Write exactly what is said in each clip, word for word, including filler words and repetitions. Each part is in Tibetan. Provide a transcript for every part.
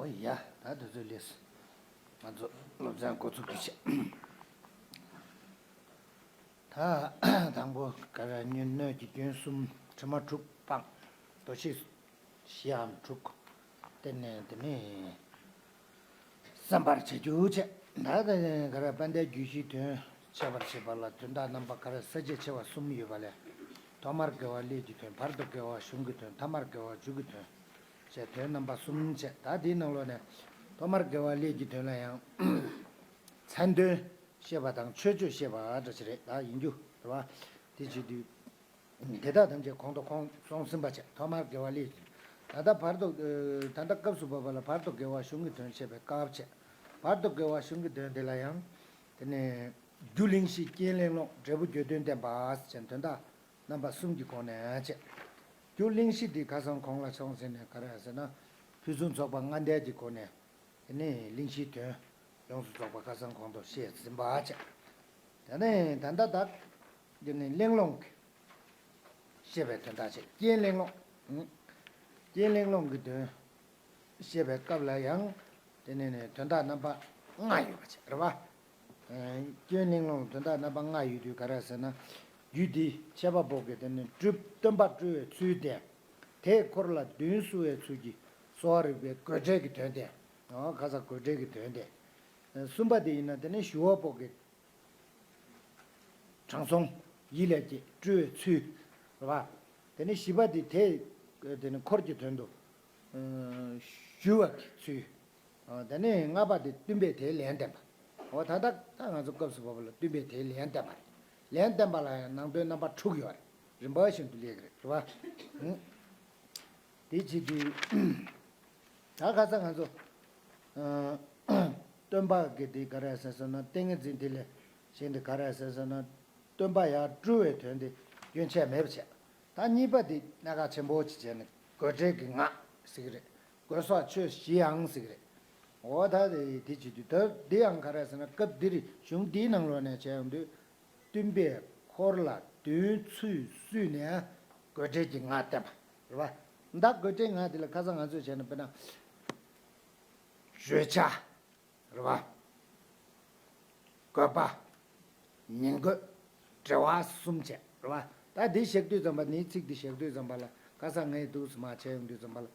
ཨོ་ཡ། ད་དུས་ཚོད་ལས་སོང་། ང་ཚོ་སློབ་ཚན་འགོ་ཚུགས་རྒྱུ་བྱེད། ད་དང་པོ་ག་རེ། སྣོད་ཀྱི་རྒྱུན་གསུམ། དྲི་མ་དྲུག་སྤང་། དོ་ཤལ་བཞིའམ་དྲུག་དེ་ནས་དེ་ནས་བསམ་པར་བྱ་རྒྱུ་བྱས། ད་དེ་ག་རེ། དཔལ་ལྡན་རྒྱུད་བཞིའི་དོན་འཆད་པར་བྱེད་པ་ལ་དོན་དག་རྣམ་པ་ག་རེ། ས་བཅད་ཆེ་བ་གསུམ་ཡོད་པ་ལས། ཐོག་མར་དགེ་བ་ཀླད་ཀྱི་དོན། བར་དུ་དགེ་བ་གཞུང་གི་དོན། ཐ་མར་དགེ་བ་མཇུག་གི་དོན་བཅས་དོན་རྣམ་པ་གསུམ་བྱས། ད་དེའི་ནང་ལོགས་ནས་ཐོག་མར་དགེ་བ་ཀླད་ཀྱི་དོན་ལ་ཡང་མཚན་དོན་བཤད་པ་དང་མཆོད་བརྗོད་བཤད་པ་འདྲ་ཞིག་རེད། ད་ཡིན་རྒྱུ་རེད་བ། དེ་བྱེད་དུས། དེ་དག་ཐམས་ཅད་གོང་དུ་ཁོང་གསུངས་ཟིན་པ་བྱས། ཐོག་མར་དགེ་བ་ཀླད་ཀྱི། ད་ལྟ་བར་དུ། ད་ལྟ་སྐབས་སུ་བབ་པ་ལ་བར་དུ་དགེ་བ་གཞུང་གི་དོན་བཤད་པའི་སྐབས་བྱས། བར་དུ་དགེ་བ་གཞུང་གི་དོན་དེ་ལ་ཡང་། དེ་ནས་རྒྱུ་གླེང་གཞི། རྐྱེན་གླེང་སློང་། འབྲས་བུ་བརྗོད་དོན་བསྟན་པ་བཅས་དོན་དག་རྣམ་པ་གསུམ་གྱི་སྒོ་ནས་བྱས། རྒྱུ་གླེང་གཞི་འདི་ཁ་སང་གོང་ལ་སོང་ཟིན་ནས་ག་རེ་ཟེར་ན། ཕུན་སུམ་ཚོགས་པ་ལྔ་ལྡན་གྱི་སྒོ་ནས། དེ་ནས་གླེང་གཞིའི་དོན་ཡོངས་སུ་རྫོགས་པ་ཁ་སང་གོང་དུ་བཤད་ཟིན་པ་བྱས། དེ་ནས་ད་ལྟ་བདག་དེ་ནས་གླེང་སློང་གི་བཤད་པའི་དོན་དག་བྱས། རྐྱེན་གླེང་སློང་། རྐྱེན་གླེང་སློང་གི་དོན་བཤད་པའི་སྐབས་ལ་ཡང་དེ་ནས་ནས་དོན་དག་རྣམ་པ་ལྔ་ཡོད་པ་བྱས་རེད་བ། རྐྱེན་གླེང་སློང་དོན་དག་རྣམ་པ་ལྔ་ཡོད་དུས་ག་རེ་ཟེར་ན། རྒྱུད་འདི་འཆད་པ་པོ་གིས་དེ་ནས་སྤྲུལ། སྟོན་པ་སྤྲུལ་བའི་ཚུལ་བསྟན། དེས་འཁོར་ལ་མདུན་བསུ་བའི་ཚུལ་གྱིས་གསོ་བ་རིག་པའི་དགོད་བྲལ་གྱི་དོན་བསྟན། ཨོ། ཁ་སང་དགོད་བྲལ་གྱི་དོན་བསྟན། གསུམ་པ་དེ་ཡིན་ན་དེ་ནས་ཞུ་བ་པོ་གིས་དྲང་སྲོང་ཡིད་ལས་སྐྱེས་སྤྲུལ་བའི་ཚུལ་རེད་བ། དེ་ནས་བཞི་པ་དེ་དེ་དེ་ནས་འཁོར་གྱི་དོན་དུ་ཞུ་བ་གི་ཚུལ། དེ་ནས་ལྔ་པ་དེ་སྟོན་པས་དེའི་ལན་བསྟན་པ། འོ་ད་ལྟ་ད་ང་ཚོ་སྐབས་སུ་བབ་པ་ལ་སྟོན་པས་དེའི་ལན་བསྟན་པ་རེད། ལན་བསྟན་པ་ལ་ཡང་ནང་དོན་རྣམ་པ་དྲུག་ཡོད་རེད། རིམ་པ་བཞིན་དུ་སླེབས་ཀྱི་རེད། རེད་བ། དེ་བྱེད་དུས། ད་ཁ་སང་ང་ཚོ་སྟོན་པ་གི་དེ་ག་རེ་ཟེར་ཟེར་ན། ཏིང་ངེ་འཛིན་དེ་ལས་གཞན་དེ་ག་རེ་ཟེར་ཟེར་ན། སྟོན་པ་ཡར་སྤྲུལ་བའི་དོན་དེ་སྐྱོན་ཆ་མེད་པ་བྱས། ད་གཉིས་པ་དེ་གནད་འགག་ཆེན་པོ་ཅིག་བྱས་ནས་དགོད་བྲལ་གྱི་ངག་ཟེར་གྱི་རེད། དགོད་བཟོ་ཆོས་བཞི་ཡང་ཟེར་གྱི་རེད། འོ་ད་དེ་དེ་བྱེད་དུས་ད་འདི་ཡང་ག་རེ་ཟེར་ན། སྐབས་འདིར་གཞུང་འདིའི་ནང་ལོགས་ནས་བྱས་ཡོང་དུས། སྟོན་པས་འཁོར་ལ་མདུན་བསུ་བསུས་ནས་དགོད་བྲལ་གྱི་ངག་བསྟན་པ་རེད་བ། ད་དགོད་བྲལ་ངག་འདི་ལ་ཁ་སང་ང་ཚོས་བྱས་ན། དཔེར་ན། བརྗོད་བྱ་རེད་བ། དགོད་པ། ཉིང་དགོད། འགྲེལ་བ་གསུམ་བྱས་རེད་བ། ད་འདི་བཞག་དུས་ཙམ་པ། འདིའི་ཚིག་འདི་བཞག་དུས་ཙམ་པ་ལ། ཁ་སང་ངས་འདུག་སེ་མར་བྱས་ཡོང་དུས་ཙམ་པ་ལ།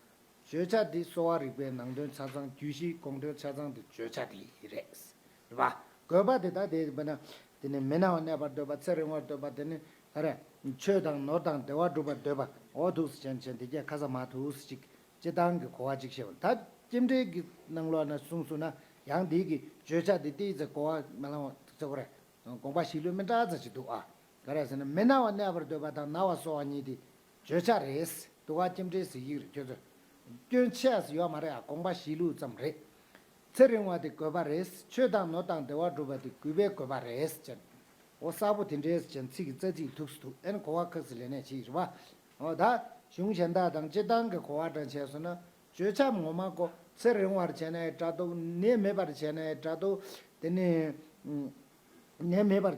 བརྗོད་བྱ་འདི་གསོ་བ་རིག་པའི་ནང་དོན་ཆ་ཚང་། རྒྱུད་བཞིའི་དགོངས་དོན་ཆ་ཚང་དེ་བརྗོད་བྱ་དེ་རེད། རེད་བ། དགོད་པ་དེ་ད་དེ་དཔེར་ན། དེ་ནི་མི་སྣང་བར་གནས་པར་འདོད་པ། ཚེ་རིང་བར་འདོད་པ། དེ་ནི་ག་རེ། ཆོས་དང་ནོར་དང་བདེ་བ་སྒྲུབ་པར་འདོད་པ། འོ་འདུག་སེ་བྱས་བྱས་འདི་གས་ཁ་སང་མར་འདུག་སེ་ཅིག་སྤྱིར་བཏང་གི་གོ་བ་ཅིག་བཤད་པ། ད་སྤྱི་འགྲེལ་གྱི་ནང་ལོགས་ན་གསུངས་སོང་ན། ཡང་འདི་གི་བརྗོད་བྱ་འདི་ཏོག་ཙམ་གོ་བ་མ་ལངས་པ་ཟེར་དགོས་རེད། དགོངས་པ་གཞི་ལུགས་མི་འདྲ་ཙམ་ཞིག་འདུག་ཨ། ག་རེ་ཟེར་ན། མི་སྣང་བར་གནས་པར་འདོད་པ་དང་སྣང་བ་གསོ་བ་གཉིས་དེ་བརྗོད་བྱ་རེད། འདུག་ག་སྤྱི་འགྲེལ་ཟེར་གྱི་རེད་ཁྱོད་ཚོས། སྐྱོན་ཆ་ཡོད་མ་རེད་ཨ། དགོངས་པ་གཞི་ལུགས་ཙམ་རེད། ཚེ་རིང་བ་དེ་དགོས་པ་རེད། ཆོས་དང་ནོར་དང་བདེ་བ་སྒྲུབ་པ་དེ་དགོས་པའི་དགོས་པ་རེད་ཅེས། འོ་གསལ་པོ་དེ་འདྲའི་ཅན་ཚིག་གི་རྩ་ཚིག་ཐུགས་སུ་འདུག་ཨེ་ནི་གོ་བ་ཁག་ཙམ་ལེན་ནས་བྱེད་རེད་བ། འོ་ད་གཞུང་གཞན་དག་དང་སྤྱིར་བཏང་གི་གོ་བ་འདྲ་བྱས་སོང་ན། བརྗོད་བྱ་ངོ་མ་ཀོ་ཚེ་རིང་བར་བྱས་ནའི་འདྲ་འདུག་ནད་མེད་པར་བྱས་ནའི་འདྲ་འདུག་དེ་ནི་ནད་མེད་པར་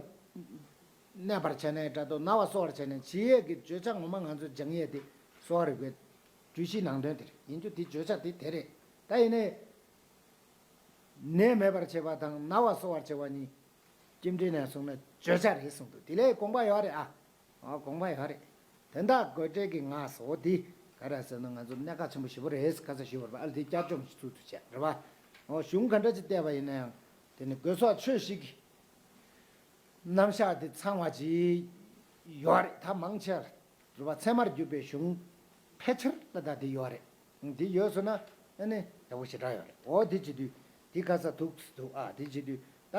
གནས་པར་བྱས་ནའི་འདྲ་འདུག་ན་བ་གསོ་བར་བྱས་ནའི་བྱེད་ཡས་ཀྱི་བརྗོད་བྱ་ངོ་མ་ང་ཚོས་སྦྱང་ཡས་དེ་གསོ་བ་རིག་པའི་རྒྱུད་བཞིའི་ནང་དོན་དེ་རེད། ཡིན་རྒྱུ་དེ་བརྗོད་བྱ་དེ་དེ་རེད། ད་ཡིན་ནའི་ནད་མེད་པར་བྱེད་པ་དང་ན་བ་གསོ་བར་བྱེད་པ་གཉིས་སྤྱི་འགྲེལ་ནས་གསུངས་ན་བརྗོད་བྱ་རེད་གསུངས་འདུག་དེ་ལས་དགོངས་པ་ཡོད་རེད་ཨ། ཨ། དགོངས་པ་ཡོད་རེད། དེ་འདྲ་དགོད་བྲལ་གྱི་ངག་ཟེར་བ་དེ་ག་རེ་ཟེར་ན། ང་ཚོ་གནད་འགག་ཆེན་པོ་ཞེ་པོ་རེད། ཁ་ཚ་ཞུ་བར་པ་ཨ་ལ་དེ་བསྐྱར་སྦྱོང་ཞིག་ཚུལ་དུ་བྱས་རེད་བ། འོ་གཞུང་ག་འདྲ་ཅིག་བལྟས་པ་ཡིན་ན་ཡང་དེ་ནི་དགོད་བཟོ་ཆོས་བཞི་གི་རྣམ་གཞག་དེ་ཚང་བ་ཅིག་ཡོད་རེད། ད་མང་ཆེ་བ་རེད་བ། ཚད་མར་གྱུར་པའི་གཞུང་ཕལ་ཆེར་ལ་ད་དེ་ཡོད་རེད། དེ་ཡོད་སོང་ན་ཨ་ནི་ཡག་པོ་ཞེ་དྲག་ཡོད་རེད། འོ་དེ་བྱེད་དུས་དེ་ཁ་ཚ་ཐུག་ཐུག་ཨ། དེ་བྱེད་དུས་ད་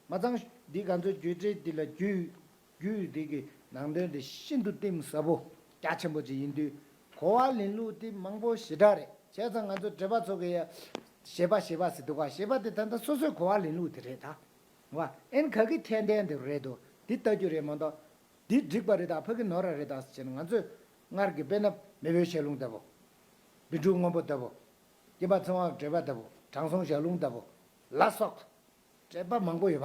མ་ཚང་འདི་ག་ཚོད་བརྒྱུད་འབྲེལ་འདི་ལ་བརྒྱུད། རྒྱུད་འདི་གི་ནང་དོན་འདི་ཤིན་ཏུ་གཏིང་ཟབ་པོ་རྒྱ་ཆེན་པོ་ཅིག་ཡིན་དུས། གོ་བ་ལེན་ལུགས་འདི་མང་པོ་ཞེ་དྲག་རེད། བྱས་ཙང་ང་ཚོ་འགྲེལ་པ་ཚོ་གི་ཡ་བཞེད་པ་བཞེད་པ་ཟེར་འདུག་ག་བཞེད་པ་དེ་ད་ལྟ་སོ་སོའི་གོ་བ་ལེན་ལུགས་དེ་རེད་ད། བ་ཨེན་ག་གི་འཐད་ལྡན་དེ་རེད་དོ། འདི་ལྟ་རྒྱུ་རེད་མ་གཏོགས། འདི་འགྲིག་པ་རེད་ད། ཕ་གི་ནོར་ར་རེད་ད་ཟེར་བྱས་ན། ང་ཚོས་སྔར་གྱི་དཔེར་ན་མེས་པོའི་ཞལ་ལུང་ལྟ་བུ། བཻ་ཌཱུརྱ་སྔོན་པོ་ལྟ་བུ། སྐྱེས་པ་ཚེ་དབང་བགྲེས་པ་ལྟ་བུ། དྲང་སྲོང་ཞལ་ལུང་ལྟ་བུ། ལ་སོགས། འགྲེལ་པ་མང་པོ་ཡོད་པ།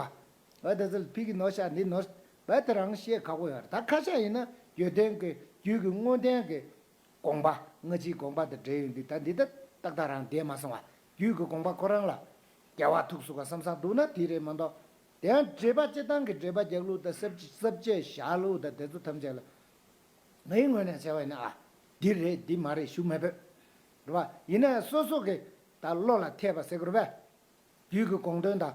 ཨ་དེ་ཚོ་ཕ་གི་ནོར་ཤག་འདི་ནོར་བ་དེ་རང་བཤད་ཁག་པོ་ཡོད་རེད། ད་ཁ་ཤས་ཡིན་ན་ཡོན་ཏན་གྱི་རྒྱུད་ཀྱི་དངོས་བསྟན་གྱི་དགོངས་པ། སྔ་ཕྱིའི་དགོངས་པ་དང་འབྲེལ་ཡོད་འདི་ད་འདི་ད་ཏག་ཏག་རང་བསྡད་མ་སོང་བ། རྒྱུད་ཀྱི་དགོངས་པ་ཁོ་རང་ལ་འགལ་བ་ཐུག་སོང་ག་བསམ་བསམ་འདུག་ན་དེ་རེད་མ་གཏོགས། དེ་ཡང་འགྲེལ་པ་སྤྱིར་བཏང་གི་འགྲེལ་པ་རྒྱག་ལུགས་དང་ས་བཅད་བཞག་ལུགས་དང་དེ་ཚོ་ཐམས་ཅད་ལ་ངའི་ངོས་ནས་བྱས་པ་ཡིན་ན། ཨ། འདི་རེད་འདི་མ་རེད་ཞུ་མི་ཕོད། རེད་བ། ཡིན་ན་ཡང་སོ་སོ་གི་ད་བློ་ལ་འཐད་པ་ཟེར་དགོས་རེད་པས། རྒྱུད་ཀྱི་དགོངས་དོན་དང་།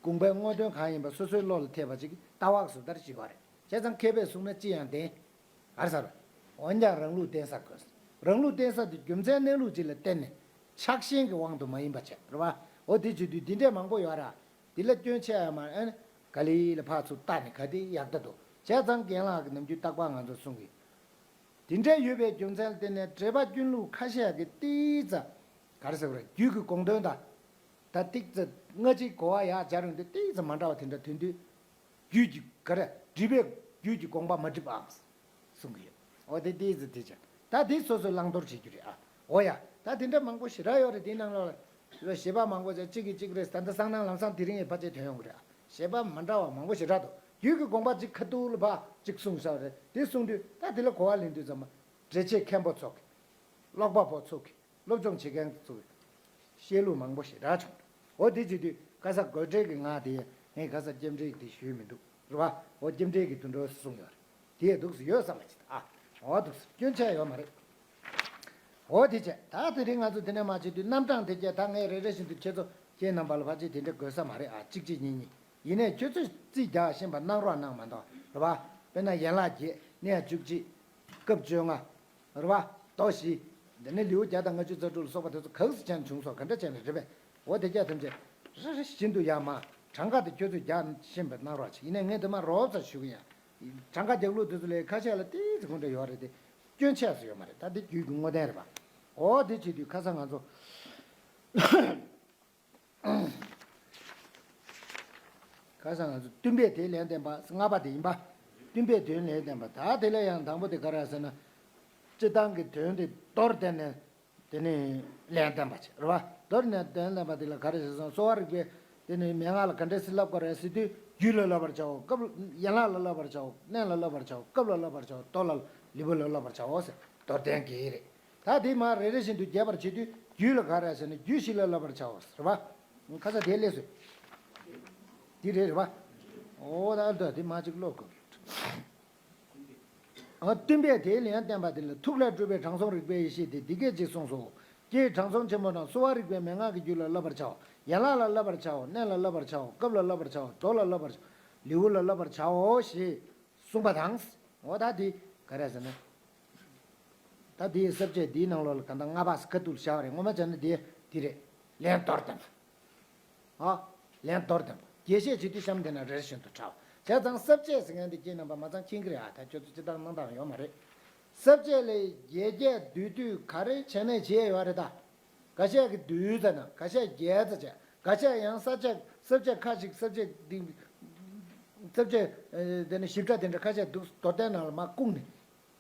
དགོངས་པའི་དངོས་དོན་གང་ཡིན་པ་སོ་སོའི་བློ་ལ་འཐད་པ་ཅིག་ལྟ་བ་སུ་ལྟར་བྱེད་པ་རེད། བྱས་ཙང་མཁས་པས་གསུངས་ན་ཅི་ཡང་བདེན། ག་རེ་ཟེར། འོན་ཀྱང་རང་ལུགས་བསྟན་ས་དགོས། རང་ལུགས་བསྟན་ས་དེ་རྒྱུ་མཚན་གནས་ལུགས་ཅིག་ལ་བརྟེན་ནས་ཆགས་ཞེན་གྱི་དབང་དུ་མ་ཡིན་པ་བྱས། རེད་བ། འོ་དེ་བྱེད་དུས་འདི་འདྲས་མང་པོ་ཡོད་ར། འདི་ལ་སྐྱོན་ཆེ་ཡང་མ་ཨ་ནི་ག་ལེ་ལ་ཕར་ཚུར་བལྟས་ནས་ག་དེ་ཡག་ད་འདུག་བྱས་ཙང་རྒན་ལགས་ཀྱི་ནམ་རྒྱུན་རྟག་པར་ང་ཚོ་གསུང་གི། དེ་འདྲ་ཡོད་པའི་རྒྱུ་མཚན་ལ་བརྟེན་ནས་འགྲེལ་པ་ཀུན་ལུགས་ཁ་ཤས་ཀྱིས་ཏིག་ཙམ། ག་རེ་ཟེར་དགོས་རེད། རྒྱུད་ཀྱི་དགོངས་དོན་དང་། ད་ཏིག་ཙམ་སྔ་ཕྱིའི་གོ་བ་ཡར་སྦྱར་ཡོང་དུས་ཏིག་ཙམ་མ་འདྲ་བ་དེ་འདྲ་ཐོན་དུས། རྒྱུད་ཀྱི་ག་རེ་འགྲེལ་པས་རྒྱུད་ཀྱི་དགོངས་པ་མ་འགྲིག་པའམ། གསུང་གི་ཡོད། འོ་དེ་ཏིག་ཙམ་དེ་བྱས། ད་དེ་སོ་སོས་བླང་དོར་བྱེད་རྒྱུ་རེད་ཨ། འོ་ཡ། ད་དེ་འདྲ་མང་པོ་ཞེ་དྲག་ཡོད་རེད་དེའི་ནང་ལོགས་ལ། བཞེད་པ་མང་པོ་བྱས་གཅིག་གིས་གཅིག་རེད། ད་ལྟ་སང་གནངས་ལམ་སང་དེ་རིང་ཡང་ཕལ་ཆེར་ཐོན་ཡོང་གི་རེད་ཨ། བཞེད་པ་མ་འདྲ་བ་མང་པོ་ཞེ་དྲག་འདུག་རྒྱུད་ཀྱི་དགོངས་པ་གཅིག་ཁ་ཐུག་ལ་ཕར་གཅིག་གསུངས་བཞག་རེད། དེ་གསུངས་དུས་ད་དེ་ལ་གོ་བ་ལེན་དུས་ཙམ་པ། འགྲེལ་བྱེད་མཁན་པོ་ཚོ་གིས། ཀློག་པ་པོ་ཚོ་གིས། སློབ་སྦྱོང་བྱེད་མཁན་ཚོ་གིས། བཤད་ལུགས་མང་པོ་ཞེ་དྲག་བྱུང་འདུག་འོ་དེ་བྱེད་དུས་ཁ་ས་དགོད་བྲལ་གྱི་ངག་དེ་ངས་ཁ་ས་སྐྱབས་འགྲེལ་དེ་ཞུས་མི་འདུག་རེད་བ། འོ་སྐྱབས་འགྲེལ་གྱི་དུད་འགྲོ་གསུངས་ཡོད་རེད། དེ་འདུག་སེ་ཡོད་ས་མ་བྱེད་ད་ཨ། འོ་འདུག་སེ་སྐྱོན་ཆ་ཡོད་མ་རེད། འོ་དེ་བྱས་ད་དེ་རིང་ང་ཚོ་དེ་ནས་མ་བྱེད་དུས་རྣམ་གྲངས་དེ་བརྒྱད་ད་ངས་རེ་རེ་བཞིན་དུ་ཁྱེད་ཚོ་ཁྱེད་རྣམ་པ་ལ་ཕལ་ཆེར་དེ་འདྲ་དགོས་ས་མ་རེད་ཨ། གཅིག་གཅིག་གཉིས་གཉིས། ཡིན་ནའི་ཁྱོད་ཚོས་རྩིས་རྒྱག་ཤེས་པ་གནང་རོགས་གནང་མ་གཏོགས་རེད་བ། དཔེར་ན་ཡན་ལག་བརྒྱད་གནས་བཅུ་གཅིག་སྐབས་བཅོ་ལྔ། རེད་བ། མདོ་བཞི། འདི་ནི་ལེའུ་བརྒྱ་དང་ལྔ་བཅུ་རྩ་དྲུག་ལ་སོགས་པ་དེ་ཚོ་གང་སུ་ཅན་བྱུང་སོགས་ག་འདྲ་བྱས་ནས་རེད་པས། འོ་དེ་རྒྱ་ཐམས་ཅད་རེ་རེ་བཞིན་དུ་ཡང་མ་གྲངས་ཀ་དེ་ཁྱོད་ཚོས་རྒྱག་ཤེས་པ་གནང་རོགས་བྱེད། ཡིན་ནའི་ངས་དེ་མ་རོབ་ཙམ་ཞུ་གི་ཡིན། གྲངས་ཀ་རྒྱག་ལུགས་དེ་ཚོ་ལས་ཁ་ཤས་ལ་ཏིག་ཙམ་གོ་འདྲ་ཡོད་རེད་དེ། སྐྱོན་ཆ་ཙམ་ཡོད་མ་རེད། ད་དེ་རྒྱུད་ཀྱི་དངོས་བསྟན་རེད་པ། འོ་དེ་བྱེད་དུས་ཁ་སང་ང་ཚོ། ཁ་སང་ང་ཚོ་བསྟུན་པའི་དེའི་ལན་བསྟན་པ་ལྔ་པ་དེ་ཡིན་པ། བསྟུན་པའི་དོན་ལན་བསྟན་པ་ད་དེ་ལས་ཡང་དང་པོ་དེ་ག་རེ་ཟེར་ན། སྤྱིར་བཏང་གི་དོན་དེ་མདོར་བསྟན་ནས་དེ་ནི་ལན་བསྟན་པ་བྱས་རེད་བ། མདོར་ནས་དོན་བསྟན་པ་དེ་ལ་ག་རེ་ཟེར་སོང་གསོ་བ་རིག་པས་དེ་ནི་མན་ངག་ལ་ག་འདྲ་སེ་བསླབ་དགོས་རེད་ཟེར་དུས་རྒྱུད་ལ་བསླབ་པར་བྱའོ། སྐབས་ཡན་ལག་ལ་བསླབ་པར་བྱའོ། གནས་ལ་བསླབ་པར་བྱའོ། སྐབས་ལ་བསླབ་པར་བྱའོ། མདོ་ལ་ལེའུ་ལ་བསླབ་པར་བྱའོ་ཟེར་མདོར་བསྟན་གྱི་རེད། ད་དེ་མར་རེ་རེ་བཞིན་དུ་རྒྱས་པར་བྱེད་དུས་རྒྱུད་ལ་ག་རེ་ཟེར་ན་རྒྱུད་བཞི་ལ་བསླབ་པར་བྱའོ་ཟེར་བ། ཁ་ས་དེ་ལས་སུ། དེ་རེད་རེད་བ། འོ་ད་ལྟ་དེ་མ་གཅིག་ཀློག་དགོས། ཨ། བསྟུན་པས་དེའི་ལན་བསྟན་པ་དེ་ལ་ཐུགས་ལས་སྤྲུལ་པའི་དྲང་སྲོང་རིག་པའི་ཡེ་ཤེས་དེ་འདི་སྐད་ཅེས་གསུངས་སོ། ཀྱེ་དྲང་སྲོང་ཆེན་པོ་རྣམས་གསོ་བ་རིག་པའི་མན་ངག་གི་རྒྱུད་ལ་བསླབ་པར་བྱའོ། ཡན་ལག་ལ་བསླབ་པར་བྱའོ། གནས་ལ་བསླབ་པར་བྱའོ། སྐབས་ལ་བསླབ་པར་བྱའོ། མདོ་ལ་བསླབ་པར་བྱའོ། ལེའུ་ལ་བསླབ་པར་བྱའོ་ཞེས། གསུངས་པ་དང་། འོ་ད་འདི་ག་རེ་ཟེར་ན། ད་འདིའི་ས་བཅད་འདིའི་ནང་ལོགས་ལ་གང་ལྟར་ལྔ་པ་ཁ་ཐུག་ལ་བཞག་པ་རེད། ངོ་མ་བྱས་ན་འདི་འདི་རེད། ལན་མདོར་བསྟན་པ། ཨ། ལན་མདོར་བསྟན་པ། རྒྱས་བཤད་བྱེད་དུས་གཤམ་དེ་ན་རེ་རེ་བཞིན་དུ་འཁྲབ། བྱས་ཙང་ས་བཅད་ཟེར་མཁན་འདི་ཁྱེད་རྣམ་པ་མ་ཚང་མཁྱེན་གི་རེད་ཨ། ད་ཁྱོད་ཚོ་སྤྱིར་བཏང་གནང་སྟངས་ཡོད་མ་རེད། ས་བཅད་ལས་རྒྱས་རྒྱས་བསྡུས་བསྡུས་ག་རེ་བྱས་ནས་བྱས་ཡོད་རེད་ད། འགའ་ཤས་ཀྱིས་བསྡུས་ཙམ་ན་འགའ་ཤས་རྒྱས་ཙམ་བྱས། འགའ་ཤས་ཡང་ས་བཅད་ས་བཅད་ཁ་ཞིག་ས་བཅད་འདི། ས་བཅད་ཨེ་དེ་ནི་ཞིབ་ཕྲ་དེ་འདྲ་ཁ་ཤས་འདུག་མདོར་བསྟན་ནང་ལ་མར་བཀུག་ནས་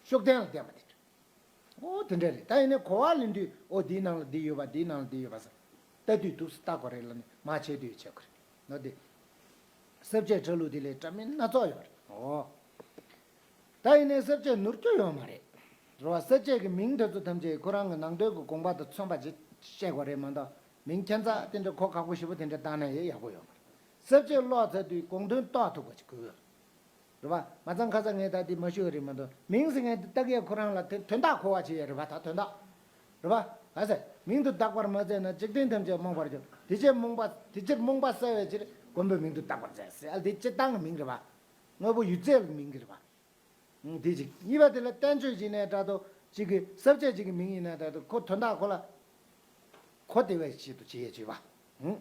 ཤུགས་བསྟན་ལ་བསྟན་པ་དེ་འདྲ། ཨོ་དེ་འདྲ་རེད། ད་ཡིན་ནའི་གོ་བ་ལེན་དུས་ཨོ་འདིའི་ནང་ལ་འདི་ཡོད་པ་འདིའི་ནང་ལ་འདི་ཡོད་པ་ཟེར་ལྟ་དུས་འདུག་སེ་ལྟ་དགོས་རེད་ལབ་ནས་མར་ཆད་དུས་བྱེད་དགོས་རེད་ནོ། དེ་ས་བཅད་ཁྲ་ལུག་དེ་ལས་འདྲ་མིན་སྣ་ཚོགས་ཡོད་རེད། ཨོ། ད་ཡིན་ནའི་ས་བཅད་ནོར་རྒྱུ་ཡོད་མ་རེད། རེད་བ། ས་བཅད་ཀྱི་མིང་དེ་ཚོ་ཐམས་ཅད་ཁོ་རང་གི་ནང་དོན་གྱི་དགོངས་པ་དང་མཚོན་པ་ཅིག་བཤད་དགོས་རེད་མ་གཏོགས་མིང་ཁྱད་མཚར་དེ་འདྲ་གོ་ཁག་པོ་ཞེ་པོ་དེ་འདྲ་བཏགས་ན་ཡང་ཡག་པོ་ཡོད་མ་རེད། ས་བཅད་ཀློག་ཚར་དུས་དགོངས་དོན་རྟོགས་ཐུབ་པ་ཅིག་དགོས་ཡོད་རེད་བ། མ་ཚང་ཁ་ས་ངས་ད་འདི་མ་ཞུ་བ་རེད་མ་གཏོགས་མིང་ཟེར་མཁན་འདི་ལྟ་གས་ཁོ་རང་ལ་དེ་དོན་དག་གོ་བ་བྱེད་ཡ་རེད་བ། ད་དོན་དག་རེད་བ། ག་ས་མིང་དུ་བཏགས་པར་མ་མཛད་ན་འཇིག་རྟེན་ཐམས་ཅད་རྨོངས་པར་འགྱུར། དེ་ཕྱིར་རྨོངས་པ་དེ་ཕྱིར་རྨོངས་པ་བསལ་བའི་ཕྱིར་མགོན་པོའི་མིང་དུ་བཏགས་པར་མཛད་ཟེར། ཨ་དེ་སྤྱིར་བཏང་གི་མིང་རེད་བ། དངོས་པོ་ཡུལ་རྫས་ལ་མིང་གི་རེད་བ། ཨང་། དེ་གཅིག་གཉིས་པ་དེ་ལ་བསྟན་བཅོས་བྱས་ནས་འདྲ་འདུག་གཅིག་གི་ས་བཅད་གཅིག་གི་མིང་ཡིན་ན་འདྲ་འདུག་ཁོ་དོན་དག་ཁོ་ལ་གོ་བདེ་བའི་ཆེད་དུ་བྱེད་ཡས་བྱེད་པ། ཨང་།